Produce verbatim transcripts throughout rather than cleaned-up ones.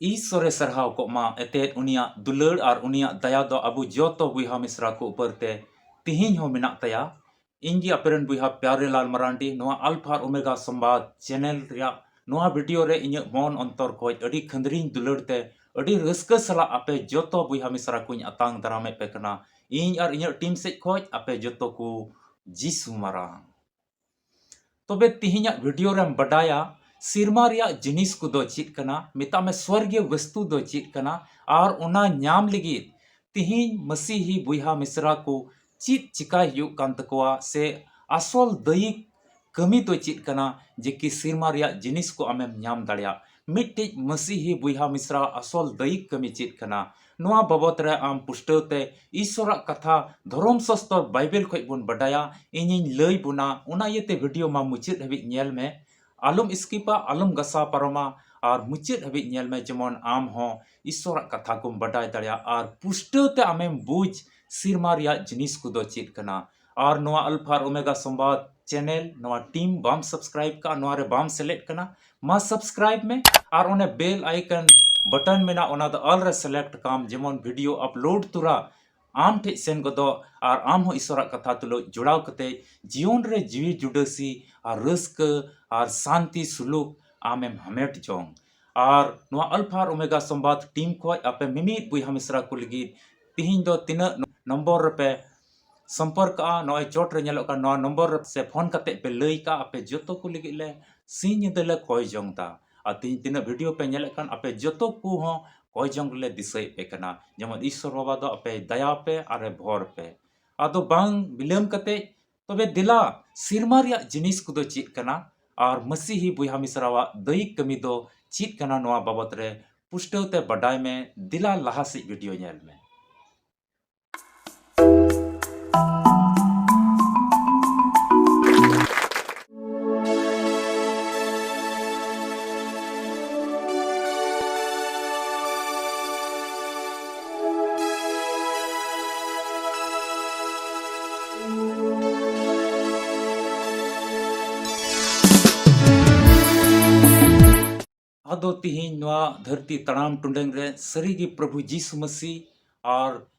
ᱤᱥᱥᱚᱨᱮ ᱥᱟᱨᱦᱟᱣ ᱠᱚᱜ ᱢᱟ, ᱮᱛᱮᱫ ᱩᱱᱤᱭᱟᱜ ᱫᱩᱞᱟᱹᱲ ᱟᱨ ᱩᱱᱤᱭᱟᱜ ᱫᱟᱭᱟ ᱫᱚ ᱟᱵᱚ ᱡᱚᱛᱚ ᱵᱚᱭᱦᱟ ᱢᱤᱥᱨᱟ ᱠᱚ ᱩᱯᱚᱨ ᱛᱮ ᱛᱤᱦᱤᱧ ᱦᱚᱸ ᱢᱮᱱᱟᱜ ᱛᱟᱭᱟ᱾ ᱤᱧ ᱜᱮ ᱟᱯᱮ ᱨᱮᱱ ᱵᱚᱭᱦᱟ ᱯᱭᱟᱨᱮ ᱞᱟᱞ ᱢᱟᱨᱟᱱᱰᱤ, ᱱᱚᱣᱟ ᱟᱞᱯᱷᱟ ᱟᱨ ᱳᱢᱮᱜᱟ ᱥᱚᱢᱵᱟᱫ ᱪᱮᱱᱮᱞ ᱨᱮᱭᱟᱜ ᱱᱚᱣᱟ ᱵᱷᱤᱰᱤᱭᱳ ᱨᱮ ᱤᱧᱟᱹᱜ ᱢᱚᱱ ᱚᱱᱛᱚᱨ ᱠᱷᱚᱡ ᱟᱹᱰᱤ ᱠᱷᱟᱹᱱᱫᱽᱨᱤᱧ ᱫᱩᱞᱟᱹᱲ ᱛᱮ ᱟᱹᱰᱤ ᱨᱟᱹᱥᱠᱟᱹ ᱥᱟᱞᱟᱜ ᱟᱯᱮ ᱡᱚᱛᱚ ᱵᱚᱭᱦᱟ ᱢᱤᱥᱨᱟ ᱠᱚᱧ ᱟᱛᱟᱝ ᱫᱟᱨᱟᱢᱮᱫ ᱯᱮ ᱠᱟᱱᱟ, ᱤᱧ ᱟᱨ ᱤᱧᱟᱹᱜ ᱴᱤᱢ ᱥᱮᱫ ᱠᱷᱚᱡ ᱟᱯᱮ ᱡᱚᱛᱚ ᱠᱚ ᱡᱤᱥᱩ ᱢᱟᱨᱟᱝ᱾ ᱛᱚᱵᱮ ᱛᱤᱦᱤᱧᱟᱜ ᱵᱷᱤᱰᱤᱭᱳ ᱨᱮᱢ ᱵᱟᱰᱟᱭᱟ ᱥᱮᱨᱢᱟ ᱨᱮᱭᱟᱜ ᱡᱤᱱᱤᱥ ᱠᱚᱫᱚ ᱪᱮᱫ ᱠᱟᱱᱟ, ᱢᱮᱛᱟᱜ ᱢᱮ ᱥᱣᱚᱨᱜᱤᱭᱚ ᱵᱚᱥᱛᱩ ᱫᱚ ᱪᱮᱫ ᱠᱟᱱᱟ, ᱟᱨ ᱚᱱᱟ ᱧᱟᱢ ᱞᱟᱹᱜᱤᱫ ᱛᱤᱦᱤᱧ ᱢᱟᱥᱤᱦᱤ ᱵᱚᱭᱦᱟ ᱢᱤᱥᱨᱟ ᱠᱚ ᱪᱮᱫ ᱪᱤᱠᱟᱭ ᱦᱩᱭᱩᱜ ᱠᱟᱱ ᱛᱟᱠᱚᱣᱟ, ᱥᱮ ᱟᱥᱚᱞ ᱫᱟᱹᱭᱤᱠ ᱠᱟᱹᱢᱤ ᱫᱚ ᱪᱮᱫ ᱠᱟᱱᱟ, ᱡᱮ ᱠᱤ ᱥᱮᱨᱢᱟ ᱨᱮᱭᱟᱜ ᱡᱤᱱᱤᱥ ᱠᱚ ᱟᱢᱮᱢ ᱧᱟᱢ ᱫᱟᱲᱮᱭᱟᱜ᱾ ᱢᱤᱫᱴᱤᱡ ᱢᱟᱥᱤᱦᱤ ᱵᱚᱭᱦᱟ ᱢᱤᱥᱨᱟ ᱟᱥᱚᱞ ᱫᱟᱹᱭᱤᱠ ᱠᱟᱹᱢᱤ ᱪᱮᱫ ᱠᱟᱱᱟ, ᱱᱚᱣᱟ ᱵᱟᱵᱚᱛ ᱨᱮ ᱟᱢ ᱯᱩᱥᱴᱟᱹᱣ ᱛᱮ ᱤᱥᱥᱚᱨᱟᱜ ᱠᱟᱛᱷᱟ ᱫᱷᱚᱨᱚᱢ ᱥᱟᱥᱛᱚᱨ ᱵᱟᱭᱵᱮᱞ ᱠᱷᱚᱡ ᱵᱚᱱ ᱵᱟᱰᱟᱭᱟ, ᱤᱧᱤᱧ ᱞᱟᱹᱭ ᱵᱚᱱᱟ᱾ ᱚᱱᱟ ᱤᱭᱟᱹᱛᱮ ᱵᱷᱤᱰᱤᱭᱳ ᱢᱟ ᱢᱩᱪᱟᱹᱫ ᱦᱟᱹᱵᱤᱡ ᱧᱮᱞ ᱢᱮ, ᱟᱞᱚᱢ ᱥᱠᱤᱯᱟ, ᱟᱞᱚᱢ ᱜᱟᱥᱟᱣ ᱯᱟᱨᱚᱢᱟ, ᱟᱨ ᱢᱩᱪᱟᱹᱫ ᱦᱟᱹᱵᱤᱡ ᱧᱮᱞ ᱢᱮ, ᱡᱮᱢᱚᱱ ᱟᱢ ᱦᱚᱸ ᱤᱥᱥᱚᱨᱟᱜ ᱠᱟᱛᱷᱟ ᱠᱚᱢ ᱵᱟᱰᱟᱭ ᱫᱟᱲᱮᱭᱟᱜ ᱟᱨ ᱯᱩᱥᱴᱟᱹᱣ ᱛᱮ ᱟᱢᱮᱢ ᱵᱩᱡᱽ ᱥᱮᱨᱢᱟ ᱨᱮᱭᱟᱜ ᱡᱤᱱᱤᱥ ᱠᱚᱫᱚ ᱪᱮᱫ ᱠᱟᱱᱟ᱾ ᱟᱨ ᱱᱚᱣᱟ ᱟᱞᱯᱷᱟ ᱟᱨ ᱳᱢᱮᱜᱟ ᱥᱚᱢᱵᱟᱫ ᱪᱮᱱᱮᱞ, ᱱᱚᱣᱟ ᱴᱤᱢ ᱵᱟᱢ ᱥᱟᱵᱥᱠᱨᱟᱭᱤᱵ ᱠᱟᱜᱼᱟ, ᱱᱚᱣᱟ ᱨᱮ ᱵᱟᱢ ᱥᱮᱞᱮᱫ ᱠᱟᱱᱟ, ᱢᱟ ᱥᱟᱵᱥᱠᱨᱟᱭᱤᱵ ᱢᱮ ᱟᱨ ᱚᱱᱮ ᱵᱮᱞ ᱟᱭᱠᱚᱱ ᱵᱟᱴᱚᱱ ᱢᱮᱱᱟᱜᱼᱟ, ᱚᱱᱟ ᱫᱚ ᱚᱞ ᱨᱮ ᱥᱮᱞᱮᱠᱴ ᱠᱟᱢ, ᱡᱮᱢᱚᱱ ᱵᱷᱤᱰᱤᱭᱳ ᱟᱯᱞᱳᱰ ᱛᱚᱨᱟ ᱟᱢ ᱴᱷᱮᱡ ᱥᱮᱱ ᱜᱚᱫᱚᱜ ᱟᱨ ᱟᱢ ᱦᱚᱸ ᱤᱥᱚᱨᱟᱜ ᱠᱟᱛᱷᱟ ᱛᱩᱞᱩᱡ ᱡᱚᱲᱟᱣ ᱠᱟᱛᱮ ᱡᱤᱭᱚᱱ ᱨᱮ ᱡᱤᱣᱤ ᱡᱩᱰᱟᱹᱥᱤ ᱟᱨ ᱨᱟᱹᱥᱠᱟᱹ ᱟᱨ ᱥᱟᱱᱛᱤ ᱥᱩᱞᱩᱠ ᱟᱢᱮᱢ ᱦᱟᱢᱮᱴ ᱡᱚᱝ᱾ ᱟᱨ ᱱᱚᱣᱟ ᱟᱞᱯᱷᱟ ᱟᱨ ᱳᱢᱮᱜᱟ ᱥᱚᱢᱵᱟᱫ ᱴᱤᱢ ᱠᱷᱚᱡ ᱟᱯᱮ ᱢᱤᱢᱤᱫ ᱵᱚᱭᱦᱟ ᱢᱤᱥᱨᱟ ᱠᱚ ᱞᱟᱹᱜᱤᱫ ᱛᱤᱦᱤᱧ ᱫᱚ ᱛᱤᱱᱟᱹᱜ ᱱᱚᱢᱵᱚᱨ ᱨᱮᱯᱮ ᱥᱚᱢᱯᱚᱨᱠᱚᱜᱼᱟ, ᱱᱚᱜᱼᱚᱭ ᱪᱚᱴ ᱨᱮ ᱧᱮᱞᱚᱜ ᱠᱟᱱ ᱱᱚᱣᱟ ᱱᱚᱢᱵᱚᱨ ᱨᱮ ᱥᱮ ᱯᱷᱳᱱ ᱠᱟᱛᱮ ᱯᱮ ᱞᱟᱹᱭ ᱠᱟᱜᱼᱟ, ᱟᱯᱮ ᱡᱚᱛᱚ ᱠᱚ ᱞᱟᱹᱜᱤᱫ ᱞᱮ ᱥᱤᱧ ᱧᱤᱫᱟᱹ ᱞᱮ ᱠᱚᱭ ᱡᱚᱝ ᱫᱟ᱾ ᱟᱨ ᱛᱤᱦᱤᱧ ᱛᱤᱱᱟᱹᱜ ᱵᱷᱤᱰᱤᱭᱳ ᱯᱮ ᱧᱮᱞᱮᱫ ᱠᱟᱱ, ᱟᱯᱮ ᱡᱚᱛᱚ ᱠᱚ ᱦᱚᱸ ᱠᱚᱭ ᱡᱚᱝ ᱨᱮᱞᱮ ᱫᱤᱥᱟᱹᱭᱮᱫ ᱯᱮ ᱠᱟᱱᱟ, ᱡᱮᱢᱚᱱ ᱤᱥᱥᱚᱨ ᱵᱟᱵᱟ ᱫᱚ ᱟᱯᱮ ᱫᱟᱭᱟ ᱯᱮ ᱟᱨᱮ ᱵᱷᱚᱨ ᱯᱮ᱾ ᱟᱫᱚ ᱵᱟᱝ ᱵᱤᱞᱚᱢ ᱠᱟᱛᱮ ᱛᱚᱵᱮ ᱫᱮᱞᱟ, ᱥᱮᱨᱢᱟ ᱨᱮᱭᱟᱜ ᱡᱤᱱᱤᱥ ᱠᱚᱫᱚ ᱪᱮᱫ ᱠᱟᱱᱟ ᱟᱨ ᱢᱟᱹᱥᱤᱦᱤ ᱵᱚᱭᱦᱟ ᱢᱤᱥᱨᱟᱣᱟᱜ ᱫᱟᱹᱭᱤᱠ ᱠᱟᱹᱢᱤ ᱫᱚ ᱪᱮᱫ ᱠᱟᱱᱟ, ᱱᱚᱣᱟ ᱵᱟᱵᱚᱛ ᱨᱮ ᱯᱩᱥᱴᱟᱹᱣ ᱛᱮ ᱵᱟᱰᱟᱭ ᱢᱮ᱾ ᱫᱮᱞᱟ ᱞᱟᱦᱟ ᱥᱮᱫ ᱵᱷᱤᱰᱤᱭᱳ ᱧᱮᱞ ᱢᱮ᱾ ᱟᱫᱚ ᱛᱚ ᱛᱤᱦᱤᱧ ᱱᱚᱣᱟ ᱫᱷᱟᱹᱨᱛᱤ ᱛᱟᱲᱟᱢ ᱴᱩᱰᱟᱹᱝ ᱨᱮ ᱥᱟᱹᱨᱤᱜᱮ ᱯᱨᱚᱵᱷᱩ ᱡᱤᱥᱩ ᱢᱟᱹᱥᱤ ᱟᱨ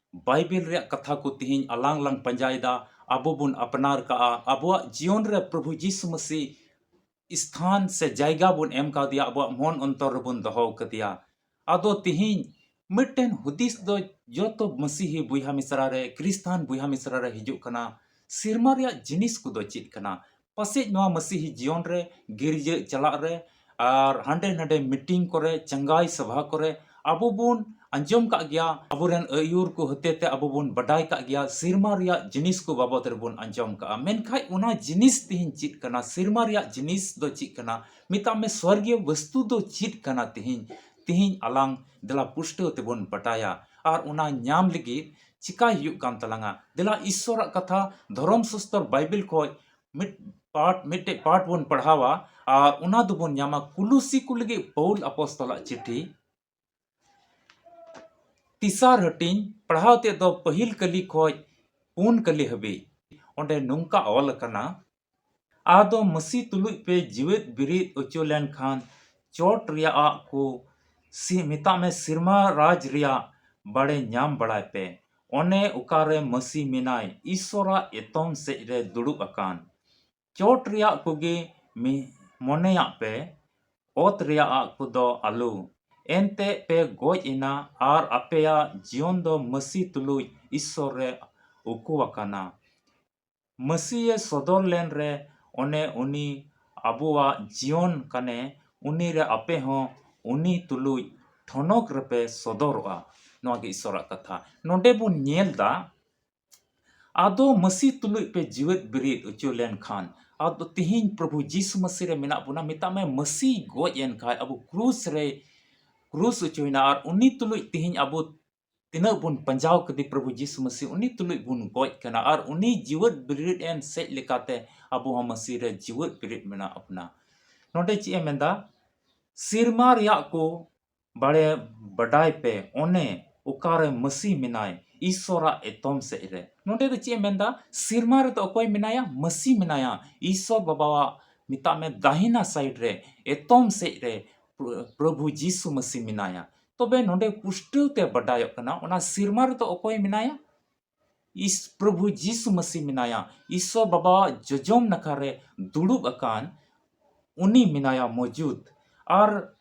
ᱵᱟᱭᱵᱮᱞ ᱨᱮᱭᱟᱜ ᱠᱟᱛᱷᱟ ᱠᱚ ᱛᱤᱦᱤᱧ ᱟᱞᱟᱝ ᱞᱟᱝ ᱯᱟᱸᱡᱟᱭᱮᱫᱟ, ᱟᱵᱚ ᱵᱚᱱ ᱟᱯᱱᱟᱨ ᱠᱟᱜᱼᱟ, ᱟᱵᱚᱣᱟᱜ ᱡᱤᱭᱚᱱ ᱨᱮ ᱯᱨᱚᱵᱷᱩ ᱡᱤᱥᱩ ᱢᱟᱹᱥᱤ ᱥᱛᱷᱟᱱ ᱥᱮ ᱡᱟᱭᱜᱟ ᱵᱚᱱ ᱮᱢ ᱠᱟᱣᱫᱮᱭᱟ, ᱟᱵᱚᱣᱟᱜ ᱢᱚᱱ ᱚᱱᱛᱚᱨ ᱨᱮᱵᱚᱱ ᱫᱚᱦᱚ ᱠᱟᱫᱮᱭᱟ᱾ ᱟᱫᱚ ᱛᱤᱦᱤᱧ ᱢᱤᱫᱴᱮᱱ ᱦᱩᱫᱤᱥ ᱫᱚ ᱡᱚᱛᱚ ᱢᱟᱹᱥᱤᱦᱤ ᱵᱚᱭᱦᱟ ᱢᱤᱥᱨᱟ ᱨᱮ, ᱠᱨᱤᱥᱛᱟᱱ ᱵᱚᱭᱦᱟ ᱢᱤᱥᱨᱟ ᱨᱮ ᱦᱤᱡᱩᱜ ᱠᱟᱱᱟ, ᱥᱮᱨᱢᱟ ᱨᱮᱭᱟᱜ ᱡᱤᱱᱤᱥ ᱠᱚᱫᱚ ᱪᱮᱫ ᱠᱟᱱᱟ? ᱯᱟᱥᱮᱡ ᱱᱚᱣᱟ ᱢᱟᱹᱥᱤᱦᱤ ᱡᱤᱭᱚᱱ ᱨᱮ, ᱜᱤᱨᱡᱟᱹ ᱪᱟᱞᱟᱜ ᱨᱮ ᱟᱨ ᱦᱟᱸᱰᱮ ᱱᱟᱰᱮ ᱢᱤᱴᱤᱝ ᱠᱚᱨᱮ, ᱪᱟᱸᱜᱟᱭ ᱥᱚᱵᱷᱟ ᱠᱚᱨᱮ ᱟᱵᱚ ᱵᱚᱱ ᱟᱸᱡᱚᱢ ᱠᱟᱜ ᱜᱮᱭᱟ, ᱟᱵᱚᱨᱮᱱ ᱟᱹᱭᱩᱨ ᱠᱚ ᱦᱚᱛᱮᱛᱮ ᱟᱵᱚ ᱵᱚᱱ ᱵᱟᱰᱟᱭ ᱠᱟᱜ ᱜᱮᱭᱟ, ᱥᱮᱨᱢᱟ ᱨᱮᱭᱟᱜ ᱡᱤᱱᱤᱥ ᱠᱚ ᱵᱟᱵᱚᱫ ᱨᱮᱵᱚᱱ ᱟᱸᱡᱚᱢ ᱠᱟᱜᱼᱟ᱾ ᱢᱮᱱᱠᱷᱟᱡ ᱚᱱᱟ ᱡᱤᱱᱤᱥ ᱛᱤᱦᱤᱧ ᱪᱮᱫ ᱠᱟᱱᱟ? ᱥᱮᱨᱢᱟ ᱨᱮᱭᱟᱜ ᱡᱤᱱᱤᱥ ᱫᱚ ᱪᱮᱫ ᱠᱟᱱᱟ? ᱢᱮᱛᱟᱜ ᱢᱮ ᱥᱣᱚᱨᱜᱤᱭᱚ ᱵᱚᱥᱛᱩ ᱫᱚ ᱪᱮᱫ ᱠᱟᱱᱟ? ᱛᱤᱦᱤᱧ, ᱛᱤᱦᱤᱧ ᱟᱞᱟᱝ ᱫᱮᱞᱟ ᱯᱩᱥᱴᱟᱹᱣ ᱛᱮᱵᱚᱱ ᱵᱟᱰᱟᱭᱟ᱾ ᱟᱨ ᱚᱱᱟ ᱧᱟᱢ ᱞᱟᱹᱜᱤᱫ ᱪᱤᱠᱟᱭ ᱦᱩᱭᱩᱜ ᱠᱟᱱ ᱛᱟᱞᱟᱝᱟ? ᱫᱮᱞᱟ ᱤᱥᱥᱚᱨᱟᱜ ᱠᱟᱛᱷᱟ ᱫᱷᱚᱨᱚᱢ ᱥᱟᱥᱛᱚᱨ ᱵᱟᱭᱵᱮᱞ ᱠᱷᱚᱡ ᱢᱤᱫ ᱯᱟᱴ, ᱢᱤᱫᱴᱮᱡ ᱯᱟᱴ ᱵᱚᱱ ᱯᱟᱲᱦᱟᱣᱟ ᱟᱨ ᱚᱱᱟ ᱫᱚᱵᱚᱱ ᱧᱟᱢᱟ ᱠᱩᱞᱩᱥᱤ ᱠᱚ ᱞᱟᱹᱜᱤᱫ ᱯᱟᱹᱣᱩᱞ ᱟᱯᱚᱥᱛᱚᱞᱟᱜ ᱪᱤᱴᱷᱤ᱾ ᱛᱮᱥᱟᱨ ᱦᱟᱹᱴᱤᱧ ᱯᱟᱲᱦᱟᱣ ᱛᱮᱫ ᱫᱚ ᱯᱟᱹᱦᱤᱞ ᱠᱟᱹᱞᱤ ᱠᱷᱚᱡ ᱯᱩᱱ ᱠᱟᱹᱞᱤ ᱦᱟᱹᱵᱤᱡ᱾ ᱚᱸᱰᱮ ᱱᱚᱝᱠᱟ ᱚᱞ ᱟᱠᱟᱱᱟ, ᱟᱫᱚ ᱢᱟᱹᱥᱤ ᱛᱩᱞᱩᱡ ᱯᱮ ᱡᱤᱣᱮᱫ ᱵᱤᱨᱤᱫ ᱚᱪᱚ ᱞᱮᱱᱠᱷᱟᱱ ᱪᱚᱴ ᱨᱮᱭᱟᱜ ᱠᱚ ᱥᱤ-, ᱢᱮᱛᱟᱜ ᱢᱮ ᱥᱮᱨᱢᱟ ᱨᱟᱡᱽ ᱨᱮᱭᱟᱜ ᱵᱟᱲᱮ ᱧᱟᱢ ᱵᱟᱲᱟᱭ ᱯᱮ᱾ ᱚᱱᱮ ᱚᱠᱟᱨᱮ ᱢᱟᱹᱥᱤ ᱢᱮᱱᱟᱭ, ᱤᱥᱥᱚᱨᱟᱜ ᱮᱛᱚᱢ ᱥᱮᱡ ᱨᱮ ᱫᱩᱲᱩᱵ ᱟᱠᱟᱱ᱾ ᱪᱚᱴ ᱨᱮᱭᱟᱜ ᱠᱚᱜᱮ ᱢᱤ-, ᱢᱚᱱᱮᱭᱟᱜ ᱯᱮ, ᱚᱛ ᱨᱮᱭᱟᱜ ᱠᱚᱫᱚ ᱟᱞᱚ᱾ ᱮᱱᱛᱮ ᱯᱮ ᱜᱚᱡ ᱮᱱᱟ ᱟᱨ ᱟᱯᱮᱭᱟᱜ ᱡᱤᱭᱚᱱ ᱫᱚ ᱢᱟᱹᱥᱤ ᱛᱩᱞᱩᱡ ᱤᱥᱥᱚᱨ ᱨᱮ ᱩᱠᱩ ᱟᱠᱟᱱᱟ᱾ ᱢᱟᱹᱥᱤᱭᱮ ᱥᱚᱫᱚᱨ ᱞᱮᱱ ᱨᱮ ᱚᱱᱮ ᱩᱱᱤ ᱟᱵᱚᱣᱟᱜ ᱡᱤᱭᱚᱱ ᱠᱟᱱᱮ, ᱩᱱᱤ ᱨᱮ ᱟᱯᱮ ᱦᱚᱸ ᱩᱱᱤ ᱛᱩᱞᱩᱡ ᱴᱷᱚᱱᱚᱠ ᱨᱮᱯᱮ ᱥᱚᱫᱚᱨᱚᱜᱼᱟ᱾ ᱱᱚᱣᱟ ᱜᱮ ᱤᱥᱥᱚᱨᱟᱜ ᱠᱟᱛᱷᱟ᱾ ᱱᱚᱰᱮ ᱵᱚᱱ ᱧᱮᱞ ᱫᱟ, ᱟᱫᱚ ᱢᱟᱹᱥᱤ ᱛᱩᱞᱩᱡ ᱯᱮ ᱡᱤᱣᱮᱫ ᱵᱤᱨᱤᱫ ᱚᱪᱚ ᱞᱮᱱᱠᱷᱟᱱ, ᱟᱫᱚ ᱛᱤᱦᱤᱧ ᱯᱨᱚᱵᱷᱩ ᱡᱤᱥᱩ ᱢᱟᱹᱥᱤ ᱨᱮ ᱢᱮᱱᱟᱜ ᱵᱚᱱᱟ, ᱢᱮᱛᱟᱜ ᱢᱮ ᱢᱟᱹᱥᱤ ᱜᱚᱡ ᱮᱱ ᱠᱷᱟᱡ, ᱟᱵᱚ ᱠᱨᱩᱥ ᱨᱮ, ᱠᱨᱩᱥ ᱚᱪᱚᱭᱮᱱᱟ ᱟᱨ ᱩᱱᱤ ᱛᱩᱞᱩᱡ ᱛᱤᱦᱤᱧ ᱟᱵᱚ ᱛᱤᱱᱟᱹᱜ ᱵᱚᱱ ᱯᱟᱸᱡᱟᱣ ᱠᱮᱫᱮ ᱯᱨᱚᱵᱷᱩ ᱡᱤᱥᱩ ᱢᱟᱹᱥᱤ, ᱩᱱᱤ ᱛᱩᱞᱩᱡ ᱵᱚᱱ ᱜᱚᱡ ᱠᱟᱱᱟ ᱟᱨ ᱩᱱᱤ ᱡᱤᱣᱮᱫ ᱵᱤᱨᱤᱫ ᱮᱱ ᱥᱮᱡ ᱞᱮᱠᱟᱛᱮ ᱟᱵᱚ ᱦᱚᱸ ᱢᱟᱹᱥᱤ ᱨᱮ ᱡᱤᱣᱮᱫ ᱵᱤᱨᱤᱫ ᱢᱮᱱᱟᱜ ᱵᱚᱱᱟ᱾ ᱱᱚᱰᱮ ᱪᱮᱫ ᱮ ᱢᱮᱱᱫᱟ? ᱥᱮᱨᱢᱟ ᱨᱮᱭᱟᱜ ᱠᱚ ᱵᱟᱲᱮ ᱵᱟᱰᱟᱭ ᱯᱮ, ᱚᱱᱮ ᱚᱠᱟᱨᱮ ᱢᱟᱹᱥᱤ ᱢᱮᱱᱟᱭ, ᱤᱥᱥᱚᱨᱟᱜ ᱮᱛᱚᱢ ᱥᱮᱡ ᱨᱮ᱾ ᱱᱚᱰᱮ ᱫᱚ ᱪᱮᱫ ᱮ ᱢᱮᱱᱫᱟ? ᱥᱮᱨᱢᱟ ᱨᱮᱫᱚ ᱚᱠᱚᱭ ᱢᱮᱱᱟᱭᱟ? ᱢᱟᱹᱥᱤ ᱢᱮᱱᱟᱭᱟ, ᱤᱥᱥᱚᱨ ᱵᱟᱵᱟᱣᱟᱜ, ᱢᱮᱛᱟᱜ ᱢᱮ, ᱫᱟᱦᱤᱱᱟ ᱥᱟᱭᱤᱰ ᱨᱮ, ᱮᱛᱚᱢ ᱥᱮᱡ ᱨᱮ᱾ ᱯᱨᱚ-, ᱯᱨᱚᱵᱷᱩ ᱡᱤᱥᱩ ᱢᱟᱹᱥᱤ ᱢᱮᱱᱟᱭᱟ᱾ ᱛᱚᱵᱮ ᱱᱚᱰᱮ ᱯᱩᱥᱴᱟᱹᱣ ᱛᱮ ᱵᱟᱰᱟᱭᱚᱜ ᱠᱟᱱᱟ, ᱚᱱᱟ ᱥᱤᱨᱢᱟ ᱨᱮᱫᱚ ᱚᱠᱚᱭ ᱢᱮᱱᱟᱭᱟ? ᱤᱥ-, ᱯᱨᱚᱵᱷᱩ ᱡᱤᱥᱩ ᱢᱟᱹᱥᱤ ᱢᱮᱱᱟᱭᱟ᱾ ᱤᱥᱥᱚᱨ ᱵᱟᱵᱟᱣᱟᱜ ᱡᱚᱡᱚᱢ ᱱᱟᱠᱷᱟ ᱨᱮ ᱫᱩᱲᱩᱵ ᱟᱠᱟᱱ ᱩᱱᱤ ᱢᱮᱱᱟᱭᱟ ᱢᱚᱡᱩᱫ᱾ ᱟᱨ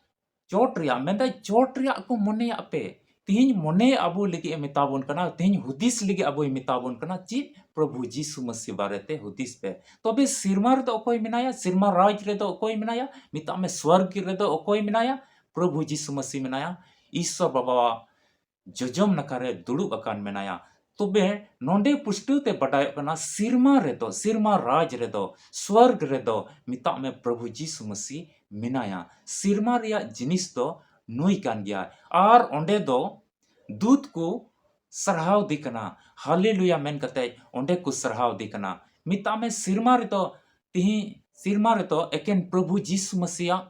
ᱪᱚᱴ ᱨᱮᱭᱟᱜ, ᱢᱮᱱᱫᱟᱭ, ᱪᱚᱴ ᱨᱮᱭᱟᱜ ᱠᱚ ᱢᱚᱱᱮᱭᱟᱜ ᱯᱮ᱾ ᱛᱤᱦᱤᱧ ᱢᱚᱱᱮ ᱟᱵᱚ ᱞᱟᱹᱜᱤᱫ ᱮ ᱢᱮᱛᱟ ᱵᱚᱱ ᱠᱟᱱᱟ, ᱛᱤᱦᱤᱧ ᱦᱩᱫᱤᱥ ᱞᱟᱹᱜᱤᱫ ᱟᱵᱚᱭ ᱢᱮᱛᱟ ᱵᱚᱱ ᱠᱟᱱᱟ᱾ ᱪᱮᱫ? ᱯᱨᱚᱵᱷᱩ ᱡᱤᱥᱩ ᱢᱟᱹᱥᱤ ᱵᱟᱨᱮᱛᱮ ᱦᱩᱫᱤᱥ ᱯᱮ᱾ ᱛᱚᱵᱮ ᱥᱤᱨᱢᱟ ᱨᱮᱫᱚ ᱚᱠᱚᱭ ᱢᱮᱱᱟᱭᱟ? ᱥᱤᱨᱢᱟ ᱨᱟᱡᱽ ᱨᱮᱫᱚ ᱚᱠᱚᱭ ᱢᱮᱱᱟᱭᱟ? ᱢᱮᱛᱟᱜ ᱢᱮ, ᱥᱣᱚᱨᱜᱽ ᱨᱮᱫᱚ ᱚᱠᱚᱭ ᱢᱮᱱᱟᱭᱟ? ᱯᱨᱚᱵᱷᱩ ᱡᱤᱥᱩ ᱢᱟᱹᱥᱤ ᱢᱮᱱᱟᱭᱟ᱾ ᱤᱥᱥᱚᱨ ᱵᱟᱵᱟᱣᱟᱜ ᱡᱚᱡᱚᱢ ᱱᱟᱠᱷᱟ ᱨᱮ ᱫᱩᱲᱩᱵ ᱟᱠᱟᱱ ᱢᱮᱱᱟᱭᱟ᱾ ᱛᱚᱵᱮ ᱱᱚᱰᱮ ᱯᱩᱥᱴᱟᱹᱣ ᱛᱮ ᱵᱟᱰᱟᱭᱚᱜ ᱠᱟᱱᱟ, ᱥᱤᱨᱢᱟ ᱨᱮᱫᱚ, ᱥᱤᱨᱢᱟ ᱨᱟᱡᱽ ᱨᱮᱫᱚ, ᱥᱣᱚᱨᱜᱽ ᱨᱮᱫᱚ, ᱢᱮᱛᱟᱜ ᱢᱮ, ᱯᱨᱚᱵᱷᱩ ᱡᱤᱥᱩ ᱢᱟᱹᱥᱤ ᱢᱮᱱᱟᱭᱟ᱾ ᱥᱤᱨᱢᱟ ᱨᱮᱭᱟᱜ ᱡᱤᱱᱤᱥ ᱫᱚ ᱱᱩᱭ ᱠᱟᱱ ᱜᱮᱭᱟᱭ᱾ ᱟᱨ ᱚᱸᱰᱮ ᱫᱚ ᱫᱩᱛ ᱠᱚ ᱥᱟᱨᱦᱟᱣ ᱫᱮ ᱠᱟᱱᱟ, ᱦᱟᱞᱮᱞᱩᱭᱟ ᱢᱮᱱ ᱠᱟᱛᱮ ᱚᱸᱰᱮ ᱠᱚ ᱥᱟᱨᱦᱟᱣ ᱫᱮ ᱠᱟᱱᱟ᱾ ᱢᱮᱛᱟᱜ ᱢᱮ, ᱥᱤᱨᱢᱟ ᱨᱮᱫᱚ, ᱛᱤᱦᱤᱧ ᱥᱤᱨᱢᱟ ᱨᱮᱫᱚ ᱮᱠᱮᱱ ᱯᱨᱚᱵᱷᱩ ᱡᱤᱥᱩ ᱢᱟᱹᱥᱤᱭᱟᱜ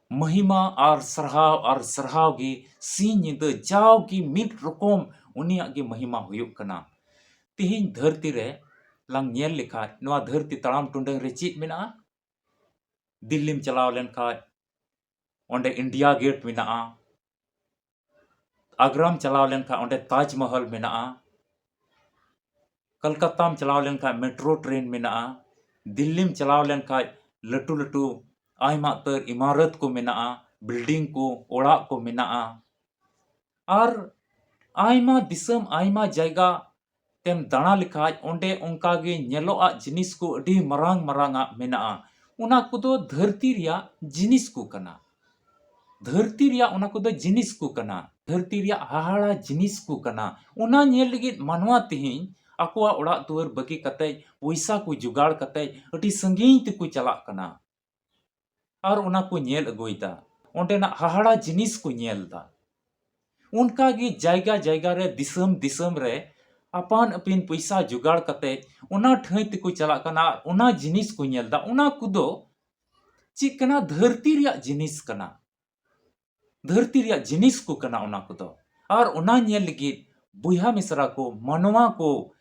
ᱢᱚᱦᱤᱢᱟ ᱟᱨ ᱥᱟᱨᱦᱟᱣ ᱟᱨ ᱥᱟᱨᱦᱟᱣ ᱜᱮ ᱥᱤᱧ ᱧᱤᱫᱟᱹ ᱡᱟᱣ ᱜᱮ ᱢᱤᱫ ᱨᱚᱠᱚᱢ ᱩᱱᱤᱭᱟᱜ ᱜᱮ ᱢᱚᱦᱤᱢᱟ ᱦᱩᱭᱩᱜ ᱠᱟᱱᱟ᱾ ᱛᱤᱦᱤᱧ ᱫᱷᱟᱹᱨᱛᱤ ᱨᱮ ᱞᱟᱝ ᱧᱮᱞ ᱞᱮᱠᱷᱟᱡ, ᱱᱚᱣᱟ ᱫᱷᱟᱹᱨᱛᱤ ᱛᱟᱲᱟᱢ ᱴᱩᱰᱟᱹᱝ ᱨᱮ ᱪᱮᱫ ᱢᱮᱱᱟᱜᱼᱟ? ᱫᱤᱞᱞᱤᱢ ᱪᱟᱞᱟᱣ ᱞᱮᱱᱠᱷᱟᱡ ᱚᱸᱰᱮ ᱤᱱᱰᱤᱭᱟ ᱜᱮᱴ ᱢᱮᱱᱟᱜᱼᱟ, ᱟᱜᱽᱨᱟᱢ ᱪᱟᱞᱟᱣ ᱞᱮᱱᱠᱷᱟᱡ ᱚᱸᱰᱮ ᱛᱟᱡᱽ ᱢᱚᱦᱚᱞ ᱢᱮᱱᱟᱜᱼᱟ, ᱠᱚᱞᱠᱟᱛᱟᱢ ᱪᱟᱞᱟᱣ ᱞᱮᱱᱠᱷᱟᱡ ᱢᱮᱴᱨᱳ ᱴᱨᱮᱱ ᱢᱮᱱᱟᱜᱼᱟ, ᱫᱤᱞᱞᱤᱢ ᱪᱟᱞᱟᱣ ᱞᱮᱱᱠᱷᱟᱡ ᱞᱟᱹᱴᱩ ᱞᱟᱹᱴᱩ ᱟᱭᱢᱟ ᱩᱛᱟᱹᱨ ᱤᱢᱟᱨᱚᱛ ᱠᱚ ᱢᱮᱱᱟᱜᱼᱟ, ᱵᱤᱞᱰᱤᱝ ᱠᱚ, ᱚᱲᱟᱜ ᱠᱚ ᱢᱮᱱᱟᱜᱼᱟ᱾ ᱟᱨ ᱟᱭᱢᱟ ᱫᱤᱥᱚᱢ, ᱟᱭᱢᱟ ᱡᱟᱭᱜᱟ ᱛᱮᱢ ᱫᱟᱬᱟ ᱞᱮᱠᱷᱟᱡ ᱚᱸᱰᱮ ᱚᱱᱠᱟ ᱜᱮ ᱧᱮᱞᱚᱜ ᱟᱜ ᱡᱤᱱᱤᱥ ᱠᱚ ᱟᱹᱰᱤ ᱢᱟᱨᱟᱝ ᱢᱟᱨᱟᱝ ᱟᱜ ᱢᱮᱱᱟᱜᱼᱟ᱾ ᱚᱱᱟ ᱠᱚᱫᱚ ᱫᱷᱟᱹᱨᱛᱤ ᱨᱮᱭᱟᱜ ᱡᱤᱱᱤᱥ ᱠᱚ ᱠᱟᱱᱟ᱾ ᱫᱷᱟᱹᱨᱛᱤ ᱨᱮᱭᱟᱜ ᱚᱱᱟ ᱠᱚᱫᱚ ᱡᱤᱱᱤᱥ ᱠᱚ ᱠᱟᱱᱟ᱾ ᱫᱷᱟᱹᱨᱛᱤ ᱨᱮᱭᱟᱜ ᱦᱟᱦᱟᱲᱟ ᱡᱤᱱᱤᱥ ᱠᱚ ᱠᱟᱱᱟ᱾ ᱚᱱᱟ ᱧᱮᱞ ᱞᱟᱹᱜᱤᱫ ᱢᱟᱱᱣᱟ ᱛᱮᱦᱮᱧ ᱟᱠᱚᱣᱟᱜ ᱚᱲᱟᱜ ᱫᱩᱣᱟᱹᱨ ᱵᱟᱹᱜᱤ ᱠᱟᱛᱮ, ᱯᱚᱭᱥᱟ ᱠᱚ ᱡᱚᱜᱟᱲ ᱠᱟᱛᱮ ᱟᱹᱰᱤ ᱥᱟᱺᱜᱤᱧ ᱛᱮᱠᱚ ᱪᱟᱞᱟᱜ ᱠᱟᱱᱟ᱾ ᱟᱨ ᱚᱱᱟ ᱠᱚ ᱧᱮᱞ ᱟᱹᱜᱩᱭᱮᱫᱟ᱾ ᱚᱸᱰᱮᱱᱟᱜ ᱦᱟᱦᱟᱲᱟ ᱡᱤᱱᱤᱥ ᱠᱚ ᱧᱮᱞ ᱮᱫᱟ᱾ ᱚᱱᱠᱟ ᱜᱮ ᱡᱟᱭᱜᱟ ᱡᱟᱭᱜᱟ ᱨᱮ, ᱫᱤᱥᱚᱢ ᱫᱤᱥᱚᱢ ᱨᱮ ᱟᱯᱟᱱ ᱟᱹᱯᱤᱱ ᱯᱚᱭᱥᱟ ᱡᱚᱜᱟᱲ ᱠᱟᱛᱮ ᱚᱱᱟ ᱴᱷᱟᱹᱭ ᱛᱮᱠᱚ ᱪᱟᱞᱟᱜ ᱠᱟᱱᱟ᱾ ᱟᱨ ᱚᱱᱟ ᱡᱤᱱᱤᱥ ᱠᱚ ᱧᱮᱞ ᱮᱫᱟ᱾ ᱚᱱᱟ ᱠᱚᱫᱚ ᱪᱮᱫ ᱠᱟᱱᱟ? ᱫᱷᱟᱹᱨᱛᱤ ᱨᱮᱭᱟᱜ ᱡᱤᱱᱤᱥ ᱠᱟᱱᱟ᱾ ᱫᱷᱟᱹᱨᱛᱤ ᱨᱮᱭᱟᱜ ᱡᱤᱱᱤᱥ ᱠᱚ ᱠᱟᱱᱟ ᱚᱱᱟ ᱠᱚᱫᱚ᱾ ᱟᱨ ᱚᱱᱟ ᱧᱮᱞ ᱞᱟᱹᱜᱤᱫ ᱵᱚᱭᱦᱟ ᱢᱤᱥᱨᱟ ᱠᱚ, ᱢᱟᱱᱣᱟ ᱠᱚ,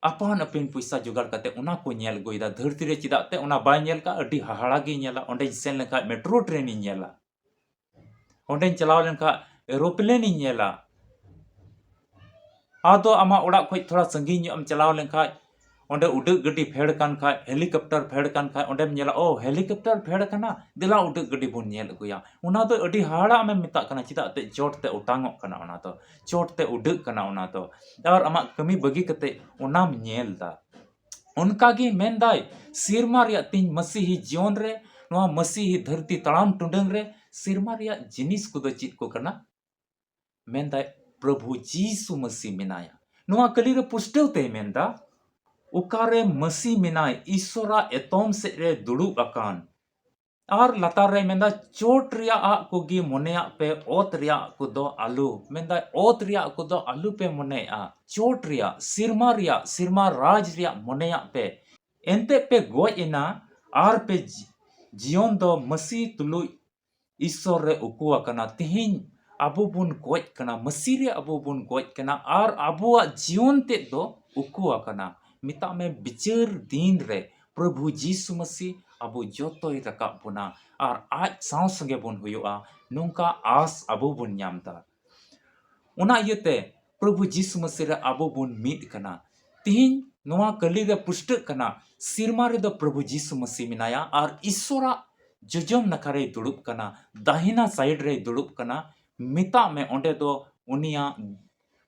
ᱟᱯᱟᱱ ᱟᱹᱯᱤᱱ ᱯᱚᱭᱥᱟ ᱡᱚᱜᱟᱲ ᱠᱟᱛᱮ ᱚᱱᱟ ᱠᱚ ᱧᱮᱞ ᱟᱹᱜᱩᱭᱮᱫᱟ᱾ ᱫᱷᱟᱹᱨᱛᱤ ᱨᱮ ᱪᱮᱫᱟᱜ ᱛᱮ ᱚᱱᱟ ᱵᱟᱭ ᱧᱮᱞ ᱠᱟᱜᱼᱟ? ᱟᱹᱰᱤ ᱦᱟᱦᱟᱲᱟ ᱜᱮᱭ ᱧᱮᱞᱟ᱾ ᱚᱸᱰᱮᱧ ᱥᱮᱱ ᱞᱮᱱᱠᱷᱟᱡ ᱢᱮᱴᱨᱳ ᱴᱨᱮᱱᱤᱧ ᱧᱮᱞᱟ, ᱚᱸᱰᱮᱧ ᱪᱟᱞᱟᱣ ᱞᱮᱱᱠᱷᱟᱡ ᱮᱨᱳᱯᱞᱮᱱᱤᱧ ᱧᱮᱞᱟ᱾ ᱟᱫᱚ ᱟᱢᱟᱜ ᱚᱲᱟᱜ ᱠᱷᱚᱡ ᱛᱷᱚᱲᱟ ᱥᱟᱺᱜᱤᱧ ᱧᱚᱜ ᱮᱢ ᱪᱟᱞᱟᱣ ᱞᱮᱱᱠᱷᱟᱡ, ᱚᱸᱰᱮ ᱩᱰᱟᱹᱜ ᱜᱟᱹᱰᱤ ᱯᱷᱮᱰ ᱠᱟᱱ ᱠᱷᱟᱡ, ᱦᱮᱞᱤᱠᱚᱯᱴᱟᱨ ᱯᱷᱮᱰ ᱠᱟᱱ ᱠᱷᱟᱡ, ᱚᱸᱰᱮᱢ ᱧᱮᱞᱟ, ᱚ, ᱦᱮᱞᱤᱠᱚᱯᱴᱟᱨ ᱯᱷᱮᱰ ᱠᱟᱱᱟ, ᱫᱮᱞᱟ ᱩᱰᱟᱹᱜ ᱜᱟᱹᱰᱤ ᱵᱚᱱ ᱧᱮᱞ ᱟᱹᱜᱩᱭᱟ᱾ ᱚᱱᱟ ᱫᱚ ᱟᱹᱰᱤ ᱦᱟᱦᱟᱲᱟ ᱟᱢᱮᱢ ᱢᱮᱛᱟᱜ ᱠᱟᱱᱟ, ᱪᱮᱫᱟᱜ ᱛᱮ ᱪᱚᱴ ᱛᱮ ᱚᱴᱟᱝᱚᱜ ᱠᱟᱱᱟ ᱚᱱᱟ ᱫᱚ, ᱪᱚᱴ ᱛᱮ ᱩᱰᱟᱹᱜ ᱠᱟᱱᱟ ᱚᱱᱟ ᱫᱚ, ᱟᱨ ᱟᱢᱟᱜ ᱠᱟᱹᱢᱤ ᱵᱟᱹᱜᱤ ᱠᱟᱛᱮ ᱚᱱᱟᱢ ᱧᱮᱞ ᱫᱟ᱾ ᱚᱱᱠᱟ ᱜᱮ ᱢᱮᱱᱫᱟᱭ, ᱥᱮᱨᱢᱟ ᱨᱮᱭᱟᱜ ᱛᱤᱧ ᱢᱟᱹᱥᱤᱦᱤ ᱡᱤᱭᱚᱱ ᱨᱮ, ᱱᱚᱣᱟ ᱢᱟᱹᱥᱤᱦᱤ ᱫᱷᱟᱹᱨᱛᱤ ᱛᱟᱲᱟᱢ ᱴᱩᱰᱟᱹᱝ ᱨᱮ ᱥᱮᱨᱢᱟ ᱨᱮᱭᱟᱜ ᱡᱤᱱᱤᱥ ᱠᱚᱫᱚ ᱪᱮᱫ ᱠᱚ ᱠᱟᱱᱟ? ᱢᱮᱱᱫᱟᱭ, ᱯᱨᱚᱵᱷᱩ ᱡᱤᱥᱩ ᱢᱟᱹᱥᱤ ᱢᱮᱱᱟᱭᱟ᱾ ᱱᱚᱣᱟ ᱠᱟᱹᱞᱤ ᱨᱮ ᱯᱩᱥᱴᱟᱹᱣ ᱛᱮᱭ ᱢᱮᱱᱫᱟ, ᱚᱠᱟᱨᱮ ᱢᱟᱹᱥᱤ ᱢᱮᱱᱟᱭ, ᱤᱥᱚᱨᱟᱜ ᱮᱛᱚᱢ ᱥᱮᱫ ᱨᱮ ᱫᱩᱲᱩᱵ ᱟᱠᱟᱱ᱾ ᱟᱨ ᱞᱟᱛᱟᱨ ᱨᱮ ᱢᱮᱱᱫᱟ, ᱪᱚᱴ ᱨᱮᱭᱟᱜ ᱟᱜ ᱠᱚᱜᱮ ᱢᱚᱱᱮᱭᱟᱜ ᱯᱮ, ᱚᱛ ᱨᱮᱭᱟᱜ ᱠᱚᱫᱚ ᱟᱞᱚ᱾ ᱢᱮᱱᱫᱟᱭ, ᱚᱛ ᱨᱮᱭᱟᱜ ᱠᱚᱫᱚ ᱟᱞᱚ ᱯᱮ ᱢᱚᱱᱮᱭᱟᱜᱼᱟ, ᱪᱚᱴ ᱨᱮᱭᱟᱜ, ᱥᱮᱨᱢᱟ ᱨᱮᱭᱟᱜ, ᱥᱮᱨᱢᱟ ᱨᱟᱡᱽ ᱨᱮᱭᱟᱜ ᱢᱚᱱᱮᱭᱟᱜ ᱯᱮ᱾ ᱮᱱᱛᱮ ᱯᱮ ᱜᱚᱡ ᱮᱱᱟ ᱟᱨ ᱯᱮ ᱡᱤ-, ᱡᱤᱭᱚᱱ ᱫᱚ ᱢᱟᱹᱥᱤ ᱛᱩᱞᱩᱡ ᱤᱥᱥᱚᱨ ᱨᱮ ᱩᱠᱩ ᱟᱠᱟᱱᱟ᱾ ᱛᱤᱦᱤᱧ ᱟᱵᱚ ᱵᱚᱱ ᱜᱚᱡ ᱠᱟᱱᱟ, ᱢᱟᱹᱥᱤ ᱨᱮ ᱟᱵᱚ ᱵᱚᱱ ᱜᱚᱡ ᱠᱟᱱᱟ ᱟᱨ ᱟᱵᱚᱣᱟᱜ ᱡᱤᱭᱚᱱ ᱛᱮᱫ ᱫᱚ ᱩᱠᱩ ᱟᱠᱟᱱᱟ᱾ ᱢᱮᱛᱟᱜ ᱢᱮ, ᱵᱤᱪᱟᱹᱨ ᱫᱤᱱ ᱨᱮ ᱯᱨᱚᱵᱷᱩ ᱡᱤᱥᱩ ᱢᱟᱹᱥᱤ ᱟᱵᱚ ᱡᱚᱛᱚᱭ ᱨᱟᱠᱟᱵ ᱵᱚᱱᱟ ᱟᱨ ᱟᱡ ᱥᱟᱶ ᱥᱚᱸᱜᱮ ᱵᱚᱱ ᱦᱩᱭᱩᱜᱼᱟ, ᱱᱚᱝᱠᱟ ᱟᱥ ᱟᱵᱚ ᱵᱚᱱ ᱧᱟᱢ ᱮᱫᱟ᱾ ᱚᱱᱟ ᱤᱭᱟᱹᱛᱮ ᱯᱨᱚᱵᱷᱩ ᱡᱤᱥᱩ ᱢᱟᱹᱥᱤ ᱨᱮ ᱟᱵᱚ ᱵᱚᱱ ᱢᱤᱫ ᱠᱟᱱᱟ᱾ ᱛᱤᱦᱤᱧ ᱱᱚᱣᱟ ᱠᱟᱹᱞᱤ ᱨᱮ ᱯᱩᱥᱴᱟᱹᱜ ᱠᱟᱱᱟ, ᱥᱮᱨᱢᱟ ᱨᱮᱫᱚ ᱯᱨᱚᱵᱷᱩ ᱡᱤᱥᱩ ᱢᱟᱹᱥᱤ ᱢᱮᱱᱟᱭᱟ ᱟᱨ ᱤᱥᱥᱚᱨᱟᱜ ᱡᱚᱡᱚᱢ ᱱᱟᱠᱷᱟ ᱨᱮᱭ ᱫᱩᱲᱩᱵ ᱠᱟᱱᱟ, ᱫᱟᱦᱤᱱᱟ ᱥᱟᱭᱤᱰ ᱨᱮᱭ ᱫᱩᱲᱩᱵ ᱠᱟᱱᱟ᱾ ᱢᱮᱛᱟᱜ ᱢᱮ, ᱚᱸᱰᱮ ᱫᱚ ᱩᱱᱤᱭᱟᱜ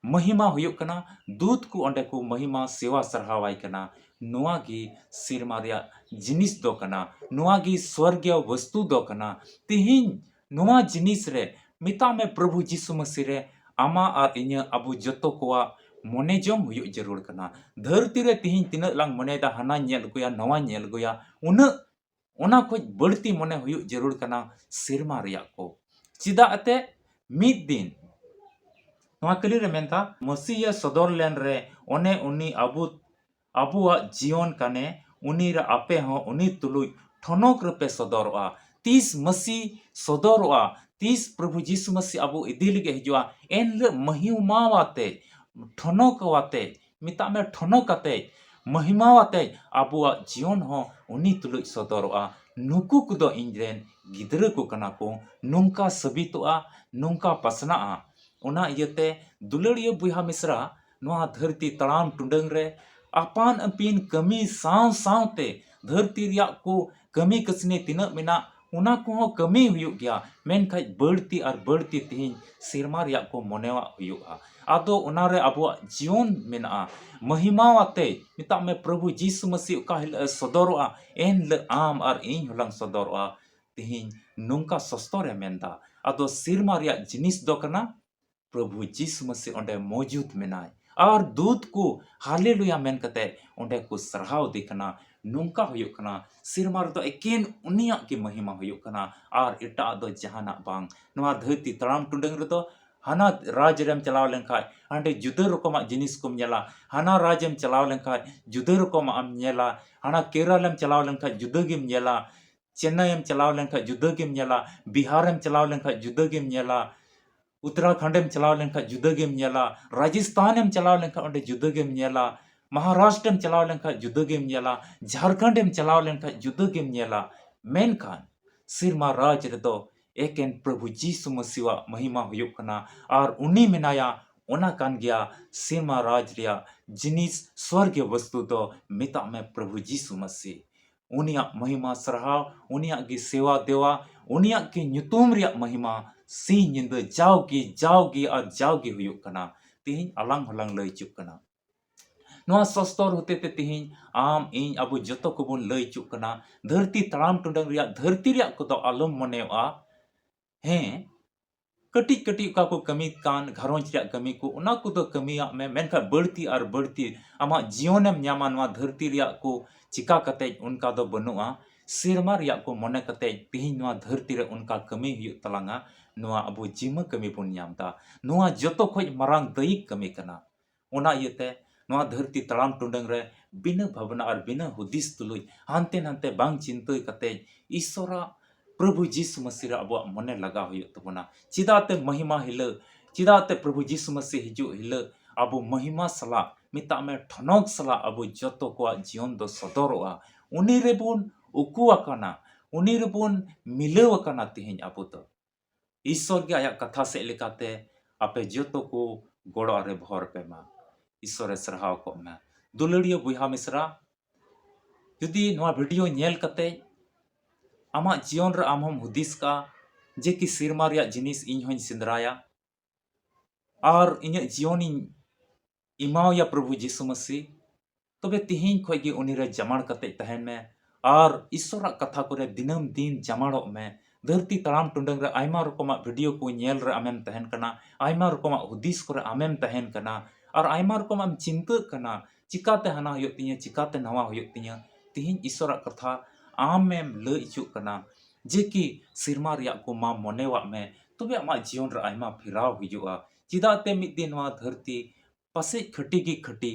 ᱢᱚᱦᱤᱢᱟ ᱦᱩᱭᱩᱜ ᱠᱟᱱᱟ, ᱫᱩᱛ ᱠᱚ ᱚᱸᱰᱮ ᱠᱚ ᱢᱚᱦᱤᱢᱟ ᱥᱮᱣᱟ ᱥᱟᱨᱦᱟᱣᱟᱭ ᱠᱟᱱᱟ᱾ ᱱᱚᱣᱟ ᱜᱮ ᱥᱮᱨᱢᱟ ᱨᱮᱭᱟᱜ ᱡᱤᱱᱤᱥ ᱫᱚ ᱠᱟᱱᱟ, ᱱᱚᱣᱟ ᱜᱮ ᱥᱣᱚᱨᱜᱤᱭᱚ ᱵᱚᱥᱛᱩ ᱫᱚ ᱠᱟᱱᱟ᱾ ᱛᱤᱦᱤᱧ ᱱᱚᱣᱟ ᱡᱤᱱᱤᱥ ᱨᱮ ᱢᱮᱛᱟᱜ ᱢᱮ, ᱯᱨᱚᱵᱷᱩ ᱡᱤᱥᱩ ᱢᱟᱹᱥᱤ ᱨᱮ ᱟᱢᱟᱜ ᱟᱨ ᱤᱧᱟᱹᱜ, ᱟᱵᱚ ᱡᱚᱛᱚ ᱠᱚᱣᱟᱜ ᱢᱚᱱᱮ ᱡᱚᱝ ᱦᱩᱭᱩᱜ ᱡᱟᱹᱨᱩᱲ ᱠᱟᱱᱟ᱾ ᱫᱷᱟᱹᱨᱛᱤ ᱨᱮ ᱛᱤᱦᱤᱧ ᱛᱤᱱᱟᱹᱜ ᱞᱟᱝ ᱢᱚᱱᱮᱭᱮᱫᱟ, ᱦᱟᱱᱟᱧ ᱧᱮᱞ ᱟᱹᱜᱩᱭᱟ, ᱱᱚᱣᱟᱧ ᱧᱮᱞ ᱟᱹᱜᱩᱭᱟ, ᱩᱱᱟᱹᱜ, ᱚᱱᱟ ᱠᱷᱚᱡ ᱵᱟᱹᱲᱛᱤ ᱢᱚᱱᱮ ᱦᱩᱭᱩᱜ ᱡᱟᱹᱨᱩᱲ ᱠᱟᱱᱟ ᱥᱮᱨᱢᱟ ᱨᱮᱭᱟᱜ ᱠᱚ᱾ ᱪᱮᱫᱟᱜ ᱮᱱᱛᱮ? ᱢᱤᱫ ᱫᱤᱱ ᱱᱚᱣᱟ ᱠᱟᱹᱞᱤ ᱨᱮ ᱢᱮᱱᱫᱟ, ᱢᱟᱹᱥᱤᱭᱮ ᱥᱚᱫᱚᱨ ᱞᱮᱱ ᱨᱮ, ᱚᱱᱮ ᱩᱱᱤ ᱟᱵᱚ, ᱟᱵᱚᱣᱟᱜ ᱡᱤᱭᱚᱱ ᱠᱟᱱᱮ, ᱩᱱᱤ ᱨᱮ ᱟᱯᱮ ᱦᱚᱸ ᱩᱱᱤ ᱛᱩᱞᱩᱡ ᱴᱷᱚᱱᱚᱠ ᱨᱮᱯᱮ ᱥᱚᱫᱚᱨᱚᱜᱼᱟ᱾ ᱛᱤᱥ ᱢᱟᱹᱥᱤ ᱥᱚᱫᱚᱨᱚᱜᱼᱟ, ᱛᱤᱥ ᱯᱨᱚᱵᱷᱩ ᱡᱤᱥᱩ ᱢᱟᱹᱥᱤ ᱟᱵᱚ ᱤᱫᱤ ᱞᱟᱹᱜᱤᱫ ᱦᱤᱡᱩᱜᱼᱟ, ᱮᱱ ᱦᱤᱞᱳᱜ ᱢᱚᱦᱤᱢᱟᱣᱟᱛᱮ, ᱴᱷᱚᱱᱚᱠ ᱟᱛᱮ, ᱢᱮᱛᱟᱜ ᱢᱮ ᱴᱷᱚᱱᱚ ᱠᱟᱛᱮ, ᱢᱚᱦᱤᱢᱟ ᱟᱛᱮ ᱟᱵᱚᱣᱟᱜ ᱡᱤᱭᱚᱱ ᱦᱚᱸ ᱩᱱᱤ ᱛᱩᱞᱩᱡ ᱥᱚᱫᱚᱨᱚᱜᱼᱟ᱾ ᱱᱩᱠᱩ ᱠᱚᱫᱚ ᱤᱧ ᱨᱮᱱ ᱜᱤᱫᱽᱨᱟᱹ ᱠᱚ ᱠᱟᱱᱟ ᱠᱚ, ᱱᱚᱝᱠᱟ ᱥᱟᱹᱵᱤᱛᱚᱜᱼᱟ, ᱱᱚᱝᱠᱟ ᱯᱟᱥᱱᱟᱜᱼᱟ᱾ ᱚᱱᱟ ᱤᱭᱟᱹᱛᱮ ᱫᱩᱞᱟᱹᱲᱤᱭᱟᱹ ᱵᱚᱭᱦᱟ ᱢᱤᱥᱨᱟ, ᱱᱚᱣᱟ ᱫᱷᱟᱹᱨᱛᱤ ᱛᱟᱲᱟᱢ ᱴᱩᱰᱟᱹᱝ ᱨᱮ ᱟᱯᱟᱱ ᱟᱹᱯᱤᱱ ᱠᱟᱹᱢᱤ ᱥᱟᱶ ᱥᱟᱶᱛᱮ ᱫᱷᱟᱹᱨᱛᱤ ᱨᱮᱭᱟᱜ ᱠᱚ ᱠᱟᱹᱢᱤ ᱠᱟᱹᱥᱱᱤ ᱛᱤᱱᱟᱹᱜ ᱢᱮᱱᱟᱜ, ᱚᱱᱟ ᱠᱚᱦᱚᱸ ᱠᱟᱹᱢᱤ ᱦᱩᱭᱩᱜ ᱜᱮᱭᱟ, ᱢᱮᱱᱠᱷᱟᱡ ᱵᱟᱹᱲᱛᱤ ᱟᱨ ᱵᱟᱹᱲᱛᱤ ᱛᱤᱦᱤᱧ ᱥᱮᱨᱢᱟ ᱨᱮᱭᱟᱜ ᱠᱚ ᱢᱚᱱᱮᱣᱟᱜ ᱦᱩᱭᱩᱜᱼᱟ᱾ ᱟᱫᱚ ᱚᱱᱟᱨᱮ ᱟᱵᱚᱣᱟᱜ ᱡᱤᱭᱚᱱ ᱢᱮᱱᱟᱜᱼᱟ, ᱢᱚᱦᱤᱢᱟᱣᱟᱛᱮ ᱢᱮᱛᱟᱜ ᱢᱮ ᱯᱨᱚᱵᱷᱩ ᱡᱤᱥᱩ ᱢᱟᱹᱥᱤ ᱚᱠᱟ ᱦᱤᱞᱳᱜ ᱮ ᱥᱚᱫᱚᱨᱚᱜᱼᱟ, ᱮᱱ ᱦᱤᱞᱳᱜ ᱟᱢ ᱟᱨ ᱤᱧ ᱦᱚᱸᱞᱟᱝ ᱥᱚᱫᱚᱨᱚᱜᱼᱟ᱾ ᱛᱤᱦᱤᱧ ᱱᱚᱝᱠᱟ ᱥᱚᱥᱛᱚᱨᱮ ᱢᱮᱱᱫᱟ, ᱟᱫᱚ ᱥᱮᱨᱢᱟ ᱨᱮᱭᱟᱜ ᱡᱤᱱᱤᱥ ᱫᱚ ᱠᱟᱱᱟ ᱯᱨᱚᱵᱷᱩ ᱡᱤᱥᱩ ᱢᱟᱹᱥᱤ ᱚᱸᱰᱮ ᱢᱚᱡᱩᱫ ᱢᱮᱱᱟᱭ ᱟᱨ ᱫᱩᱛ ᱠᱚ ᱦᱟᱞᱮᱞᱩᱭᱟ ᱢᱮᱱ ᱠᱟᱛᱮ ᱚᱸᱰᱮ ᱠᱚ ᱥᱟᱨᱦᱟᱣ ᱫᱮ ᱠᱟᱱᱟ᱾ ᱱᱚᱝᱠᱟ ᱦᱩᱭᱩᱜ ᱠᱟᱱᱟ, ᱥᱮᱨᱢᱟ ᱨᱮᱫᱚ ᱮᱠᱮᱱ ᱩᱱᱤᱭᱟᱜ ᱜᱮ ᱢᱚᱦᱤᱢᱟ ᱦᱩᱭᱩᱜ ᱠᱟᱱᱟ ᱟᱨ ᱮᱴᱟᱜ ᱫᱚ ᱡᱟᱦᱟᱱᱟᱜ ᱵᱟᱝ᱾ ᱱᱚᱣᱟ ᱫᱷᱟᱹᱨᱛᱤ ᱛᱟᱲᱟᱢ ᱴᱩᱰᱟᱹᱝ ᱨᱮᱫᱚ ᱦᱟᱱᱟ ᱨᱟᱡᱽ ᱨᱮᱢ ᱪᱟᱞᱟᱣ ᱞᱮᱱᱠᱷᱟᱡ ᱦᱟᱸᱰᱮ ᱡᱩᱫᱟᱹ ᱨᱚᱠᱚᱢᱟᱜ ᱡᱤᱱᱤᱥ ᱠᱚᱢ ᱧᱮᱞᱟ, ᱦᱟᱱᱟ ᱨᱟᱡᱽ ᱮᱢ ᱪᱟᱞᱟᱣ ᱞᱮᱱᱠᱷᱟᱡ ᱡᱩᱫᱟᱹ ᱨᱚᱠᱚᱢᱟᱜ ᱮᱢ ᱧᱮᱞᱟ, ᱦᱟᱱᱟ ᱠᱮᱨᱟᱞ ᱮᱢ ᱪᱟᱞᱟᱣ ᱞᱮᱱᱠᱷᱟᱡ ᱡᱩᱫᱟᱹ ᱜᱮᱢ ᱧᱮᱞᱟ, ᱪᱮᱱᱱᱟᱭ ᱮᱢ ᱪᱟᱞᱟᱣ ᱞᱮᱱᱠᱷᱟᱡ ᱡᱩᱫᱟᱹ ᱜᱮᱢ ᱧᱮᱞᱟ, ᱵᱤᱦᱟᱨ ᱮᱢ ᱪᱟᱞᱟᱣ ᱞᱮᱱᱠᱷᱟᱡ ᱡᱩᱫᱟᱹ ᱜᱮᱢ ᱧᱮᱞᱟ, ᱩᱛᱛᱚᱨᱟᱠᱷᱚᱸᱰ ᱮᱢ ᱪᱟᱞᱟᱣ ᱞᱮᱱᱠᱷᱟᱡ ᱡᱩᱫᱟᱹ ᱜᱮᱢ ᱧᱮᱞᱟ, ᱨᱟᱡᱚᱥᱛᱷᱟᱱ ᱮᱢ ᱪᱟᱞᱟᱣ ᱞᱮᱱᱠᱷᱟᱡ ᱚᱸᱰᱮ ᱡᱩᱫᱟᱹ ᱜᱮᱢ ᱧᱮᱞᱟ, ᱢᱚᱦᱟᱨᱟᱥᱴᱨᱚ ᱮᱢ ᱪᱟᱞᱟᱣ ᱞᱮᱱᱠᱷᱟᱡ ᱡᱩᱫᱟᱹ ᱜᱮᱢ ᱧᱮᱞᱟ, ᱡᱷᱟᱲᱠᱷᱚᱸᱰ ᱮᱢ ᱪᱟᱞᱟᱣ ᱞᱮᱱᱠᱷᱟᱡ ᱡᱩᱫᱟᱹ ᱜᱮᱢ ᱧᱮᱞᱟ᱾ ᱢᱮᱱᱠᱷᱟᱱ ᱥᱮᱨᱢᱟ ᱨᱟᱡᱽ ᱨᱮᱫᱚ ᱮᱠᱮᱱ ᱯᱨᱚᱵᱷᱩ ᱡᱤᱥᱩ ᱢᱟᱹᱥᱤᱣᱟᱜ ᱢᱚᱦᱤᱢᱟ ᱦᱩᱭᱩᱜ ᱠᱟᱱᱟ ᱟᱨ ᱩᱱᱤ ᱢᱮᱱᱟᱭᱟ, ᱚᱱᱟ ᱠᱟᱱ ᱜᱮᱭᱟ ᱥᱮᱨᱢᱟ ᱨᱟᱡᱽ ᱨᱮᱭᱟᱜ ᱡᱤᱱᱤᱥ, ᱥᱣᱚᱨᱜᱤᱭᱚ ᱵᱚᱥᱛᱩ ᱫᱚ ᱢᱮᱛᱟᱜ ᱢᱮ ᱯᱨᱚᱵᱷᱩ ᱡᱤᱥᱩ ᱢᱟᱹᱥᱤ᱾ ᱩᱱᱤᱭᱟᱜ ᱢᱚᱦᱤᱢᱟ ᱥᱟᱨᱦᱟᱣ, ᱩᱱᱤᱭᱟᱜ ᱜᱮ ᱥᱮᱣᱟ ᱫᱮᱣᱟ, ᱩᱱᱤᱭᱟᱜ ᱜᱮ ᱧᱩᱛᱩᱢ ᱨᱮᱭᱟᱜ ᱢᱚᱦᱤᱢᱟ ᱥᱤᱧ ᱧᱤᱫᱟᱹ ᱡᱟᱣᱜᱮ, ᱡᱟᱣᱜᱮ ᱟᱨ ᱡᱟᱣᱜᱮ ᱦᱩᱭᱩᱜ ᱠᱟᱱᱟ᱾ ᱛᱤᱦᱤᱧ ᱟᱞᱟᱝ ᱦᱚᱸᱞᱟᱝ ᱞᱟᱹᱭ ᱦᱚᱪᱚᱜ ᱠᱟᱱᱟ᱾ ᱱᱚᱣᱟ ᱥᱚᱥᱛᱚᱨ ᱦᱚᱛᱮ ᱛᱮ ᱛᱤᱦᱤᱧ ᱟᱢ, ᱤᱧ, ᱟᱵᱚ ᱡᱚᱛᱚ ᱠᱚᱵᱚᱱ ᱞᱟᱹᱭ ᱦᱚᱪᱚᱜ ᱠᱟᱱᱟ, ᱫᱷᱟᱹᱨᱛᱤ ᱛᱟᱲᱟᱢ ᱴᱩᱰᱟᱹᱝ ᱨᱮᱭᱟᱜ, ᱫᱷᱟᱹᱨᱛᱤ ᱨᱮᱭᱟᱜ ᱠᱚᱫᱚ ᱟᱞᱚᱢ ᱢᱚᱱᱮᱣᱟᱜᱼᱟ᱾ ᱦᱮᱸ, ᱠᱟᱹᱴᱤᱡ ᱠᱟᱹᱴᱤᱡ ᱚᱠᱟ ᱠᱚ ᱠᱟᱹᱢᱤ ᱠᱟᱱ, ᱜᱷᱟᱨᱚᱸᱡᱽ ᱨᱮᱭᱟᱜ ᱠᱟᱹᱢᱤ ᱠᱚ, ᱚᱱᱟ ᱠᱚᱫᱚ ᱠᱟᱹᱢᱤᱭᱟᱜ ᱢᱮ, ᱢᱮᱱᱠᱷᱟᱱ ᱵᱟᱹᱲᱛᱤ ᱟᱨ ᱵᱟᱹᱲᱛᱤ ᱟᱢᱟᱜ ᱡᱤᱭᱚᱱᱮᱢ ᱧᱟᱢᱟ, ᱱᱚᱣᱟ ᱫᱷᱟᱹᱨᱛᱤ ᱨᱮᱭᱟᱜ ᱠᱚ ᱪᱤᱠᱟ ᱠᱟᱛᱮᱡ ᱚᱱᱠᱟ ᱫᱚ ᱵᱟᱹᱱᱩᱜᱼᱟ᱾ ᱥᱮᱨᱢᱟ ᱨᱮᱭᱟᱜ ᱠᱚ ᱢᱚᱱᱮ ᱠᱟᱛᱮᱡ ᱛᱤᱦᱤᱧ ᱱᱚᱣᱟ ᱫᱷᱟᱹᱨᱛᱤ ᱨᱮ ᱚᱱᱠᱟ ᱠᱟᱹᱢᱤ ᱦᱩᱭᱩᱜ ᱛᱟᱞᱟᱝᱟ, ᱱᱚᱣᱟ ᱟᱵᱚ ᱡᱤᱢᱟᱹ ᱠᱟᱹᱢᱤ ᱵᱚᱱ ᱧᱟᱢ ᱮᱫᱟ᱾ ᱱᱚᱣᱟ ᱡᱚᱛᱚ ᱠᱷᱚᱡ ᱢᱟᱨᱟᱝ ᱫᱟᱹᱭᱤᱠ ᱠᱟᱹᱢᱤ ᱠᱟᱱᱟ᱾ ᱚᱱᱟ ᱤᱭᱟᱹᱛᱮ ᱱᱚᱣᱟ ᱫᱷᱟᱹᱨᱛᱤ ᱛᱟᱲᱟᱢ ᱴᱩᱰᱟᱹᱝ ᱨᱮ ᱵᱤᱱᱟᱹ ᱵᱷᱟᱵᱽᱱᱟ ᱟᱨ ᱵᱤᱱᱟᱹ ᱦᱩᱫᱤᱥ ᱛᱩᱞᱩᱡ, ᱦᱟᱱᱛᱮ ᱱᱟᱱᱛᱮ ᱵᱟᱝ ᱪᱤᱱᱛᱟᱹ ᱠᱟᱛᱮᱡ, ᱤᱥᱚᱨᱟᱜ, ᱯᱨᱚᱵᱷᱩ ᱡᱤᱥᱩ ᱢᱟᱹᱥᱤ ᱨᱮ ᱟᱵᱚᱣᱟᱜ ᱢᱚᱱᱮ ᱞᱟᱜᱟᱣ ᱦᱩᱭᱩᱜ ᱛᱟᱵᱚᱱᱟ᱾ ᱪᱮᱫᱟᱜ ᱛᱮ ᱢᱚᱦᱤᱢᱟ ᱦᱤᱞᱟᱹᱜ, ᱪᱮᱫᱟᱜ ᱛᱮ ᱯᱨᱚᱵᱷᱩ ᱡᱤᱥᱩ ᱢᱟᱹᱥᱤ ᱦᱤᱡᱩᱜ ᱦᱤᱞᱟᱹᱜ ᱟᱵᱚ ᱢᱚᱦᱤᱢᱟ ᱥᱟᱞᱟᱜ ᱢᱮᱛᱟᱜ ᱢᱮ, ᱴᱷᱚᱱᱚᱠ ᱥᱟᱞᱟᱜ ᱟᱵᱚ ᱡᱚᱛᱚ ᱠᱚᱣᱟᱜ ᱡᱤᱭᱚᱱ ᱫᱚ ᱥᱚᱫᱚᱨᱚᱜᱼᱟ᱾ ᱩᱱᱤ ᱨᱮᱵᱚᱱ ᱩᱠᱩ ᱟᱠᱟᱱᱟ, ᱩᱱᱤ ᱨᱮᱵᱚᱱ ᱢᱤᱞᱟᱹᱣ ᱟᱠᱟᱱᱟ ᱛᱮᱦᱮᱧ ᱟᱵᱚ ᱫᱚ᱾ ᱤᱥᱥᱚᱨ ᱜᱮ ᱟᱭᱟᱜ ᱠᱟᱛᱷᱟ ᱥᱮᱫ ᱞᱮᱠᱟᱛᱮ ᱟᱯᱮ ᱡᱚᱛᱚ ᱠᱚ ᱜᱚᱲᱚ ᱟᱨᱮ ᱵᱷᱚᱨ ᱯᱮ ᱢᱟ᱾ ᱤᱥᱥᱚᱨᱮ ᱥᱟᱨᱦᱟᱣ ᱠᱚᱜ ᱢᱮ᱾ ᱫᱩᱞᱟᱹᱲᱤᱭᱟᱹ ᱵᱚᱭᱦᱟ ᱢᱤᱥᱨᱟ, ᱡᱩᱫᱤ ᱱᱚᱣᱟ ᱵᱷᱤᱰᱤᱭᱳ ᱧᱮᱞ ᱠᱟᱛᱮ ᱟᱢᱟᱜ ᱡᱤᱭᱚᱱ ᱨᱮ ᱟᱢ ᱦᱚᱸᱢ ᱦᱩᱫᱤᱥ ᱠᱟᱜᱼᱟ ᱡᱮ ᱠᱤ ᱥᱮᱨᱢᱟ ᱨᱮᱭᱟᱜ ᱡᱤᱱᱤᱥ ᱤᱧ ᱦᱚᱸᱧ ᱥᱮᱸᱫᱽᱨᱟᱭᱟ ᱟᱨ ᱤᱧᱟᱹᱜ ᱡᱤᱭᱚᱱᱤᱧ ᱮᱢᱟᱣᱟᱭᱟ ᱯᱨᱚᱵᱷᱩ ᱡᱤᱥᱩ ᱢᱟᱹᱥᱤ, ᱛᱚᱵᱮ ᱛᱤᱦᱤᱧ ᱠᱷᱚᱡ ᱜᱮ ᱩᱱᱤ ᱨᱮ ᱡᱟᱢᱟᱲ ᱠᱟᱛᱮ ᱛᱟᱦᱮᱱ ᱢᱮ ᱟᱨ ᱤᱥᱥᱚᱨᱟᱜ ᱠᱟᱛᱷᱟ ᱠᱚᱨᱮ ᱫᱤᱱᱟᱹᱢ ᱫᱤᱱ ᱡᱟᱢᱟᱲᱚᱜ ᱢᱮ᱾ ᱫᱷᱟᱹᱨᱛᱤ ᱛᱟᱲᱟᱢ ᱴᱩᱰᱟᱹᱝ ᱨᱮ ᱟᱭᱢᱟ ᱨᱚᱠᱚᱢᱟᱜ ᱵᱷᱤᱰᱤᱭᱳ ᱠᱚ ᱧᱮᱞ ᱨᱮ ᱟᱢᱮᱢ ᱛᱟᱦᱮᱱ ᱠᱟᱱᱟ, ᱟᱭᱢᱟ ᱨᱚᱠᱚᱢᱟᱜ ᱦᱩᱫᱤᱥ ᱠᱚᱨᱮ ᱟᱢᱮᱢ ᱛᱟᱦᱮᱱ ᱠᱟᱱᱟ ᱟᱨ ᱟᱭᱢᱟ ᱨᱚᱠᱚᱢᱟᱜ ᱮᱢ ᱪᱤᱱᱛᱟᱹᱜ ᱠᱟᱱᱟ, ᱪᱤᱠᱟᱛᱮ ᱦᱟᱱᱟ ᱦᱩᱭᱩᱜ ᱛᱤᱧᱟᱹ, ᱪᱤᱠᱟᱛᱮ ᱱᱟᱣᱟ ᱦᱩᱭᱩᱜ ᱛᱤᱧᱟᱹ᱾ ᱛᱤᱦᱤᱧ ᱤᱥᱥᱚᱨᱟᱜ ᱠᱟᱛᱷᱟ ᱟᱢᱮᱢ ᱞᱟᱹᱭ ᱦᱚᱪᱚᱜ ᱠᱟᱱᱟ ᱡᱮ ᱠᱤ ᱥᱮᱨᱢᱟ ᱨᱮᱭᱟᱜ ᱠᱚ ᱢᱟ ᱢᱚᱱᱮᱣᱟᱜ ᱢᱮ, ᱛᱚᱵᱮ ᱟᱢᱟᱜ ᱡᱤᱭᱚᱱ ᱨᱮ ᱟᱭᱢᱟ ᱯᱷᱮᱨᱟᱣ ᱦᱤᱡᱩᱜᱼᱟ᱾ ᱪᱮᱫᱟᱜ ᱛᱮ ᱢᱤᱫ ᱫᱤᱱ ᱱᱚᱣᱟ ᱫᱷᱟᱹᱨᱛᱤ ᱯᱟᱥᱮᱡ ᱠᱷᱟᱹᱴᱤ ᱜᱮ ᱠᱷᱟᱹᱴᱤ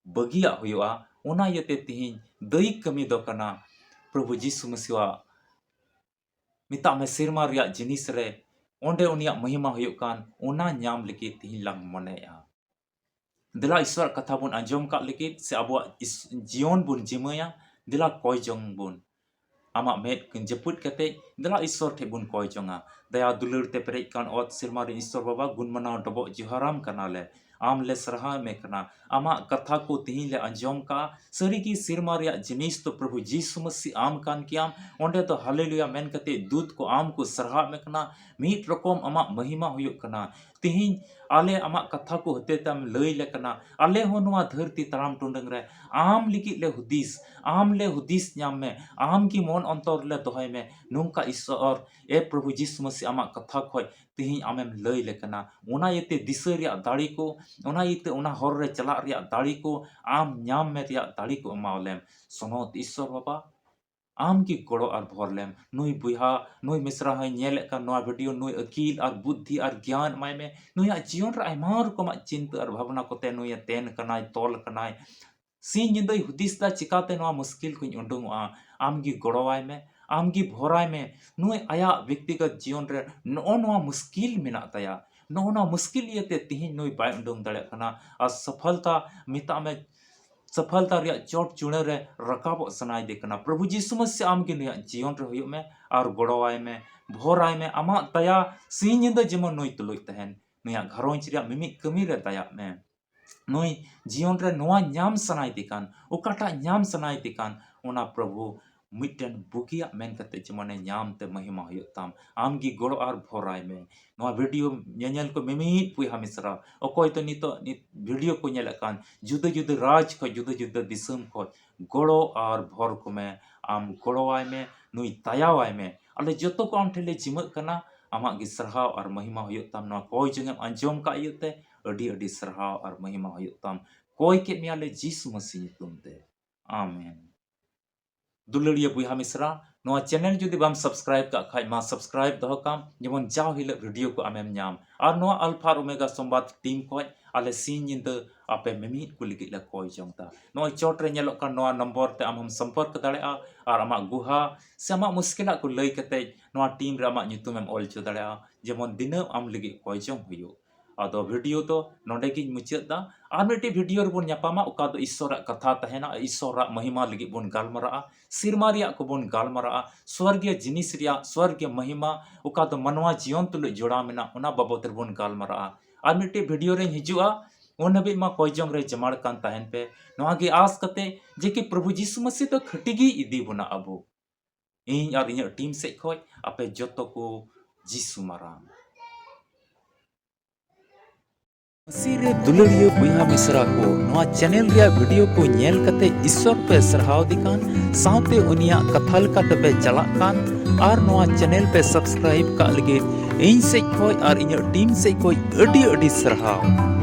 ᱵᱟᱹᱜᱤᱭᱟᱜ ᱦᱩᱭᱩᱜᱼᱟ᱾ ᱚᱱᱟ ᱤᱭᱟᱹᱛᱮ ᱛᱤᱦᱤᱧ ᱫᱟᱹᱭᱤᱠ ᱠᱟᱹᱢᱤ ᱫᱚ ᱠᱟᱱᱟ ᱯᱨᱚᱵᱷᱩ ᱡᱤᱥᱩ ᱢᱟᱹᱥᱤᱣᱟᱜ, ᱢᱮᱛᱟᱜ ᱢᱮ, ᱥᱮᱨᱢᱟ ᱨᱮᱭᱟᱜ ᱡᱤᱱᱤᱥ ᱨᱮ ᱚᱸᱰᱮ ᱩᱱᱤᱭᱟᱜ ᱢᱚᱦᱤᱢᱟ ᱦᱩᱭᱩᱜ ᱠᱟᱱ, ᱚᱱᱟ ᱧᱟᱢ ᱞᱟᱹᱜᱤᱫ ᱛᱤᱦᱤᱧ ᱞᱟᱝ ᱢᱚᱱᱮᱭᱟ᱾ ᱫᱮᱞᱟ ᱤᱥᱥᱚᱨᱟᱜ ᱠᱟᱛᱷᱟ ᱵᱚᱱ ᱟᱸᱡᱚᱢ ᱠᱟᱜ ᱞᱟᱹᱜᱤᱫ ᱥᱮ ᱟᱵᱚᱣᱟᱜ ᱤᱥ-, ᱡᱤᱭᱚᱱ ᱵᱚᱱ ᱡᱤᱢᱟᱹᱭᱟ᱾ ᱫᱮᱞᱟ ᱠᱚᱭ ᱡᱚᱝ ᱵᱚᱱ᱾ ᱟᱢᱟᱜ ᱢᱮᱫ ᱠᱤᱱ ᱡᱟᱹᱯᱩᱫ ᱠᱟᱛᱮ ᱫᱮᱞᱟ ᱤᱥᱥᱚᱨ ᱴᱷᱮᱱ ᱵᱚᱱ ᱠᱚᱭ ᱡᱚᱝᱟ᱾ ᱫᱟᱭᱟ ᱫᱩᱞᱟᱹᱲ ᱛᱮ ᱯᱮᱨᱮᱡ ᱠᱟᱱ ᱚᱛ ᱥᱮᱨᱢᱟ ᱨᱮᱱ ᱤᱥᱥᱚᱨ ᱵᱟᱵᱟ, ᱜᱩᱱ ᱢᱟᱱᱟᱣ ᱰᱚᱵᱚᱜ ᱡᱚᱦᱟᱨᱟᱢ ᱠᱟᱱᱟᱞᱮ᱾ ᱟᱢ ᱞᱮ ᱥᱟᱨᱦᱟᱣ ᱢᱮ ᱠᱟᱱᱟ᱾ ᱟᱢᱟᱜ ᱠᱟᱛᱷᱟ ᱠᱚ ᱛᱤᱦᱤᱧ ᱞᱮ ᱟᱸᱡᱚᱢ ᱠᱟᱜᱼᱟ᱾ ᱥᱟᱹᱨᱤᱜᱮ ᱥᱮᱨᱢᱟ ᱨᱮᱭᱟᱜ ᱡᱤᱱᱤᱥ ᱫᱚ ᱯᱨᱚᱵᱷᱩ ᱡᱤᱥᱩ ᱢᱟᱹᱥᱤ ᱟᱢ ᱠᱟᱱ ᱜᱮᱭᱟᱢ᱾ ᱚᱸᱰᱮ ᱫᱚ ᱦᱟᱞᱮᱞᱩᱭᱟ ᱢᱮᱱ ᱠᱟᱛᱮ ᱫᱩᱛ ᱠᱚ ᱟᱢ ᱠᱚ ᱥᱟᱨᱦᱟᱣ ᱢᱮ ᱠᱟᱱᱟ᱾ ᱢᱤᱫ ᱨᱚᱠᱚᱢ ᱟᱢᱟᱜ ᱢᱚᱦᱤᱢᱟ ᱦᱩᱭᱩᱜ ᱠᱟᱱᱟ᱾ ᱛᱤᱦᱤᱧ ᱟᱞᱮ ᱟᱢᱟᱜ ᱠᱟᱛᱷᱟ ᱠᱚ ᱦᱚᱛᱮ ᱛᱮᱢ ᱞᱟᱹᱭ ᱞᱮ ᱠᱟᱱᱟ᱾ ᱟᱞᱮ ᱦᱚᱸ ᱱᱚᱣᱟ ᱫᱷᱟᱹᱨᱛᱤ ᱛᱟᱲᱟᱢ ᱴᱩᱰᱟᱹᱝ ᱨᱮ ᱟᱢ ᱞᱟᱹᱜᱤᱫ ᱞᱮ ᱦᱩᱫᱤᱥ, ᱟᱢ ᱞᱮ ᱦᱩᱫᱤᱥ ᱧᱟᱢ ᱢᱮ, ᱟᱢ ᱜᱮ ᱢᱚᱱ ᱚᱱᱛᱚᱨ ᱨᱮᱞᱮ ᱫᱚᱦᱚᱭ ᱢᱮ᱾ ᱱᱚᱝᱠᱟ ᱤᱥᱥᱚᱨ, ᱮ ᱯᱨᱚᱵᱷᱩ ᱡᱤᱥᱩ ᱢᱟᱹᱥᱤ, ᱟᱢᱟᱜ ᱠᱟᱛᱷᱟ ᱠᱷᱚᱡ ᱛᱤᱦᱤᱧ ᱟᱢᱮᱢ ᱞᱟᱹᱭ ᱞᱮ ᱠᱟᱱᱟ᱾ ᱚᱱᱟ ᱤᱭᱟᱹᱛᱮ ᱫᱤᱥᱟᱹ ᱨᱮᱭᱟᱜ ᱫᱟᱲᱮ ᱠᱚ, ᱚᱱᱟ ᱤᱭᱟᱹᱛᱮ ᱚᱱᱟ ᱦᱚᱨ ᱨᱮ ᱪᱟᱞᱟᱜ ᱨᱮᱭᱟᱜ ᱫᱟᱲᱮ ᱠᱚ ᱟᱢ ᱧᱟᱢ ᱢᱮ ᱨᱮᱭᱟᱜ ᱫᱟᱲᱮ ᱠᱚ ᱮᱢᱟᱣ ᱞᱮᱢ᱾ ᱥᱚᱱᱚᱛ ᱤᱥᱥᱚᱨ ᱵᱟᱵᱟ, ᱟᱢ ᱜᱮ ᱜᱚᱲᱚ ᱟᱨ ᱵᱷᱚᱨ ᱞᱮᱢ᱾ ᱱᱩᱭ ᱵᱚᱭᱦᱟ, ᱱᱩᱭ ᱢᱤᱥᱨᱟ ᱦᱚᱸᱭ ᱧᱮᱞᱮᱫ ᱠᱟᱱ ᱱᱚᱣᱟ ᱵᱷᱤᱰᱤᱭᱳ, ᱱᱩᱭ ᱟᱹᱠᱤᱞ ᱟᱨ ᱵᱩᱫᱽᱫᱷᱤ ᱟᱨ ᱜᱮᱭᱟᱱ ᱮᱢᱟᱭ ᱢᱮ᱾ ᱱᱩᱭᱟᱜ ᱡᱤᱭᱚᱱ ᱨᱮ ᱟᱭᱢᱟ ᱨᱚᱠᱚᱢᱟᱜ ᱪᱤᱱᱛᱟᱹ ᱟᱨ ᱵᱷᱟᱵᱽᱱᱟ ᱠᱚᱛᱮ ᱱᱩᱭᱮ ᱛᱮᱱ ᱠᱟᱱᱟᱭ, ᱛᱚᱞ ᱠᱟᱱᱟᱭ᱾ ᱥᱤᱧ ᱧᱤᱫᱟᱹᱭ ᱦᱩᱫᱤᱥ ᱫᱟ, ᱪᱤᱠᱟᱛᱮ ᱱᱚᱣᱟ ᱢᱩᱥᱠᱤᱞ ᱠᱷᱚᱱ ᱩᱰᱩᱝᱚᱜᱼᱟ? ᱟᱢ ᱜᱮ ᱜᱚᱲᱚᱣᱟᱭ ᱢᱮ, ᱟᱢ ᱜᱮ ᱵᱷᱚᱨᱟᱭ ᱢᱮ᱾ ᱱᱩᱭ ᱟᱭᱟᱜ ᱵᱮᱠᱛᱤᱜᱚᱛ ᱡᱤᱭᱚᱱ ᱨᱮ ᱱᱚᱜᱼᱚ ᱱᱚᱣᱟ ᱢᱩᱥᱠᱤᱞ ᱢᱮᱱᱟᱜ ᱛᱟᱭᱟ᱾ ᱱᱚᱜᱼᱚ ᱱᱚᱣᱟ ᱢᱩᱥᱠᱤᱞ ᱤᱭᱟᱹᱛᱮ ᱛᱤᱦᱤᱧ ᱱᱩᱭ ᱵᱟᱭ ᱩᱰᱩᱝ ᱫᱟᱲᱮᱭᱟᱜ ᱠᱟᱱᱟ᱾ ᱟᱨ ᱥᱚᱯᱷᱚᱞᱛᱟ, ᱢᱮᱛᱟᱜ ᱢᱮ, ᱥᱚᱯᱷᱚᱞᱛᱟ ᱨᱮᱭᱟᱜ ᱪᱚᱴ ᱪᱩᱲᱟᱹ ᱨᱮ ᱨᱟᱠᱟᱵᱚᱜ ᱥᱟᱱᱟᱭᱮᱫᱮ ᱠᱟᱱᱟ᱾ ᱯᱨᱚᱵᱷᱩ ᱡᱤᱥᱩ ᱢᱟᱥᱤ ᱟᱢᱜᱮ ᱱᱩᱭᱟᱜ ᱡᱤᱭᱚᱱ ᱨᱮ ᱦᱩᱭᱩᱜ ᱢᱮ ᱟᱨ ᱜᱚᱲᱚᱣᱟᱭ ᱢᱮ, ᱵᱷᱚᱨᱟᱭ ᱢᱮ᱾ ᱟᱢᱟᱜ ᱫᱟᱭᱟ ᱥᱤᱧ ᱧᱤᱫᱟᱹ ᱡᱮᱢᱚᱱ ᱱᱩᱭ ᱛᱩᱞᱩᱡ ᱛᱟᱦᱮᱱ, ᱱᱩᱭᱟᱜ ᱜᱷᱟᱨᱚᱸᱡᱽ ᱨᱮᱭᱟᱜ ᱢᱤᱢᱤᱫ ᱠᱟᱹᱢᱤ ᱨᱮ ᱫᱟᱭᱟᱜ ᱢᱮ᱾ ᱱᱩᱭ ᱡᱤᱭᱚᱱ ᱨᱮ ᱱᱚᱣᱟ ᱧᱟᱢ ᱥᱟᱱᱟᱭᱮᱫᱮ ᱠᱟᱱ, ᱚᱠᱟᱴᱟᱜ ᱧᱟᱢ ᱥᱟᱱᱟᱭᱮᱫᱮ ᱠᱟᱱ, ᱚᱱᱟ ᱯᱨᱚᱵᱷᱩ ᱢᱤᱫᱴᱮᱱ ᱵᱩᱜᱤᱭᱟᱜ ᱢᱮᱱ ᱠᱟᱛᱮ ᱡᱮᱢᱚᱱᱮ ᱧᱟᱢ ᱛᱮ ᱢᱚᱦᱤᱢᱟ ᱦᱩᱭᱩᱜ ᱛᱟᱢ᱾ ᱟᱢ ᱜᱮ ᱜᱚᱲᱚ ᱟᱨ ᱵᱷᱚᱨᱟᱭ ᱢᱮ᱾ ᱱᱚᱣᱟ ᱵᱷᱤᱰᱤᱭᱳ ᱧᱮᱧᱮᱞ ᱠᱚ ᱢᱤᱢᱤᱫ ᱵᱚᱭᱦᱟ ᱢᱤᱥᱨᱟ, ᱚᱠᱚᱭ ᱫᱚ ᱱᱤᱛᱚᱜ ᱱᱤᱛ ᱵᱷᱤᱰᱤᱭᱳ ᱠᱚ ᱧᱮᱞᱮᱫ ᱠᱟᱱ, ᱡᱩᱫᱟᱹ ᱡᱩᱫᱟᱹ ᱨᱟᱡᱽ ᱠᱷᱚᱱ, ᱡᱩᱫᱟᱹ ᱡᱩᱫᱟᱹ ᱫᱤᱥᱚᱢ ᱠᱷᱚᱱ, ᱜᱚᱲᱚ ᱟᱨ ᱵᱷᱚᱨ ᱠᱚᱢᱮ, ᱟᱢ ᱜᱚᱲᱚᱣᱟᱭ ᱢᱮ, ᱱᱩᱭ ᱛᱟᱭᱟᱣᱟᱭ ᱢᱮ᱾ ᱟᱞᱮ ᱡᱚᱛᱚ ᱠᱚ ᱟᱢ ᱴᱷᱮᱱ ᱞᱮ ᱡᱤᱢᱟᱹᱜ ᱠᱟᱱᱟ, ᱟᱢᱟᱜ ᱜᱮ ᱥᱟᱨᱦᱟᱣ ᱟᱨ ᱢᱚᱦᱤᱢᱟ ᱦᱩᱭᱩᱜ ᱛᱟᱢ᱾ ᱱᱚᱣᱟ ᱠᱚᱭ ᱡᱚᱝ ᱮᱢ ᱟᱸᱡᱚᱢ ᱠᱟᱜ ᱤᱭᱟᱹᱛᱮ ᱟᱹᱰᱤ ᱟᱹᱰᱤ ᱥᱟᱨᱦᱟᱣ ᱟᱨ ᱢᱚᱦᱤᱢᱟ ᱦᱩᱭᱩᱜ ᱛᱟᱢ᱾ ᱠᱚᱭ ᱠᱮᱫ ᱢᱮᱭᱟᱞᱮ ᱡᱤᱥᱩ ᱢᱟᱹᱥᱤ ᱧᱩᱛᱩᱢ ᱛᱮ, ᱟᱢᱮᱱ᱾ ᱫᱩᱞᱟᱹᱲᱤᱭᱟᱹ ᱵᱚᱭᱦᱟ ᱢᱤᱥᱨᱟ, ᱱᱚᱣᱟ ᱪᱮᱱᱮᱞ ᱡᱩᱫᱤ ᱵᱟᱢ ᱥᱟᱵᱥᱠᱨᱟᱭᱤᱵ ᱠᱟᱜ ᱠᱷᱟᱡ ᱢᱟ ᱥᱟᱵᱥᱠᱨᱟᱭᱤᱵ ᱫᱚᱦᱚ ᱠᱟᱢ, ᱡᱮᱢᱚᱱ ᱡᱟᱣ ᱦᱤᱞᱳᱜ ᱵᱷᱤᱰᱤᱭᱳ ᱠᱚ ᱟᱢᱮᱢ ᱧᱟᱢ᱾ ᱟᱨ ᱱᱚᱣᱟ ᱟᱞᱯᱷᱟ ᱟᱨ ᱳᱢᱮᱜᱟ ᱥᱚᱢᱵᱟᱫ ᱴᱤᱢ ᱠᱷᱚᱡ ᱟᱞᱮ ᱥᱤᱧ ᱧᱤᱫᱟᱹ ᱟᱯᱮ ᱢᱤᱢᱤᱫ ᱠᱚ ᱞᱟᱹᱜᱤᱫ ᱞᱮ ᱠᱚᱭ ᱡᱚᱝ ᱫᱟ᱾ ᱱᱚᱜᱼᱚᱭ ᱪᱚᱴ ᱨᱮ ᱧᱮᱞᱚᱜ ᱠᱟᱱ ᱱᱚᱣᱟ ᱱᱚᱢᱵᱚᱨ ᱛᱮ ᱟᱢ ᱦᱚᱸᱢ ᱥᱚᱢᱯᱚᱨᱠ ᱫᱟᱲᱮᱭᱟᱜᱼᱟ ᱟᱨ ᱟᱢᱟᱜ ᱜᱩᱦᱟ ᱥᱮ ᱟᱢᱟᱜ ᱢᱩᱥᱠᱤᱞᱟᱜ ᱠᱚ ᱞᱟᱹᱭ ᱠᱟᱛᱮ ᱱᱚᱣᱟ ᱴᱤᱢ ᱨᱮ ᱟᱢᱟᱜ ᱧᱩᱛᱩᱢ ᱮᱢ ᱚᱞ ᱦᱚᱪᱚ ᱫᱟᱲᱮᱭᱟᱜᱼᱟ, ᱡᱮᱢᱚᱱ ᱫᱤᱱᱟᱹᱢ ᱟᱢ ᱞᱟᱹᱜᱤᱫ ᱠᱚᱭ ᱡᱚᱝ ᱦᱩᱭᱩᱜ᱾ ᱟᱫᱚ ᱵᱷᱤᱰᱤᱭᱳ ᱫᱚ ᱱᱚᱰᱮ ᱜᱤᱧ ᱢᱩᱪᱟᱹᱫ ᱫᱟ᱾ ᱟᱨ ᱢᱤᱫᱴᱤᱡ ᱵᱷᱤᱰᱤᱭᱳ ᱨᱮᱵᱚᱱ ᱧᱟᱯᱟᱢᱟ, ᱚᱠᱟ ᱫᱚ ᱤᱥᱥᱚᱨᱟᱜ ᱠᱟᱛᱷᱟ ᱛᱟᱦᱮᱱᱟ, ᱤᱥᱥᱚᱨᱟᱜ ᱢᱚᱦᱤᱢᱟ ᱞᱟᱹᱜᱤᱫ ᱵᱚᱱ ᱜᱟᱞᱢᱟᱨᱟᱜᱼᱟ, ᱥᱮᱨᱢᱟ ᱨᱮᱭᱟᱜ ᱠᱚᱵᱚᱱ ᱜᱟᱞᱢᱟᱨᱟᱜᱼᱟ, ᱥᱣᱚᱨᱜᱤᱭᱚ ᱡᱤᱱᱤᱥ ᱨᱮᱭᱟᱜ ᱥᱣᱚᱨᱜᱤᱭᱚ ᱢᱚᱦᱤᱢᱟ, ᱚᱠᱟ ᱫᱚ ᱢᱟᱱᱣᱟ ᱡᱤᱭᱚᱱ ᱛᱩᱞᱩᱡ ᱡᱚᱲᱟᱣ ᱢᱮᱱᱟᱜ, ᱚᱱᱟ ᱵᱟᱵᱚᱛ ᱨᱮᱵᱚᱱ ᱜᱟᱞᱢᱟᱨᱟᱜᱼᱟ᱾ ᱟᱨ ᱢᱤᱫᱴᱤᱡ ᱵᱷᱤᱰᱤᱭᱳ ᱨᱮᱧ ᱦᱤᱡᱩᱜᱼᱟ, ᱩᱱ ᱦᱟᱹᱵᱤᱡ ᱢᱟ ᱠᱚᱭ ᱡᱚᱝ ᱨᱮ ᱡᱟᱢᱟᱲ ᱠᱟᱱ ᱛᱟᱦᱮᱱ ᱯᱮ᱾ ᱱᱚᱣᱟ ᱜᱮ ᱟᱸᱥ ᱠᱟᱛᱮ ᱡᱮ ᱠᱤ ᱯᱨᱚᱵᱷᱩ ᱡᱤᱥᱩ ᱢᱟᱹᱥᱤ ᱫᱚ ᱠᱷᱟᱹᱴᱤ ᱜᱮᱭ ᱤᱫᱤ ᱵᱚᱱᱟ ᱟᱵᱚ᱾ ᱤᱧ ᱟᱨ ᱤᱧᱟᱹᱜ ᱴᱤᱢ ᱥᱮᱫ ᱠᱷᱚᱡ ᱟᱯᱮ ᱡᱚᱛᱚ ᱠᱚ ᱡᱤᱥᱩ ᱢᱟᱨᱟᱝ᱾ ᱢᱟᱹᱥᱤ ᱨᱮ ᱫᱩᱞᱟᱹᱲᱤᱭᱟᱹ ᱵᱚᱭᱦᱟ ᱢᱤᱥᱨᱟ ᱠᱚ, ᱱᱚᱣᱟ ᱪᱮᱱᱮᱞ ᱨᱮᱭᱟᱜ ᱵᱷᱤᱰᱤᱭᱳ ᱠᱚ ᱧᱮᱞ ᱠᱟᱛᱮ ᱤᱥᱥᱚᱨ ᱯᱮ ᱥᱟᱨᱦᱟᱣ ᱫᱮ ᱠᱟᱱ, ᱥᱟᱶᱛᱮ ᱩᱱᱤᱭᱟᱜ ᱠᱟᱛᱷᱟ ᱞᱮᱠᱟ ᱛᱮᱯᱮ ᱪᱟᱞᱟᱜ ᱠᱟᱱ, ᱟᱨ ᱱᱚᱣᱟ ᱪᱮᱱᱮᱞ ᱯᱮ ᱥᱟᱵᱥᱠᱨᱟᱭᱤᱵ ᱠᱟᱜ ᱞᱟᱹᱜᱤᱫ ᱤᱧ ᱥᱮᱡ ᱠᱷᱚᱡ ᱟᱨ ᱤᱧᱟᱹᱜ ᱴᱤᱢ ᱥᱮᱡ ᱠᱷᱚᱡ ᱟᱹᱰᱤ ᱟᱹᱰᱤ ᱥᱟᱨᱦᱟᱣ᱾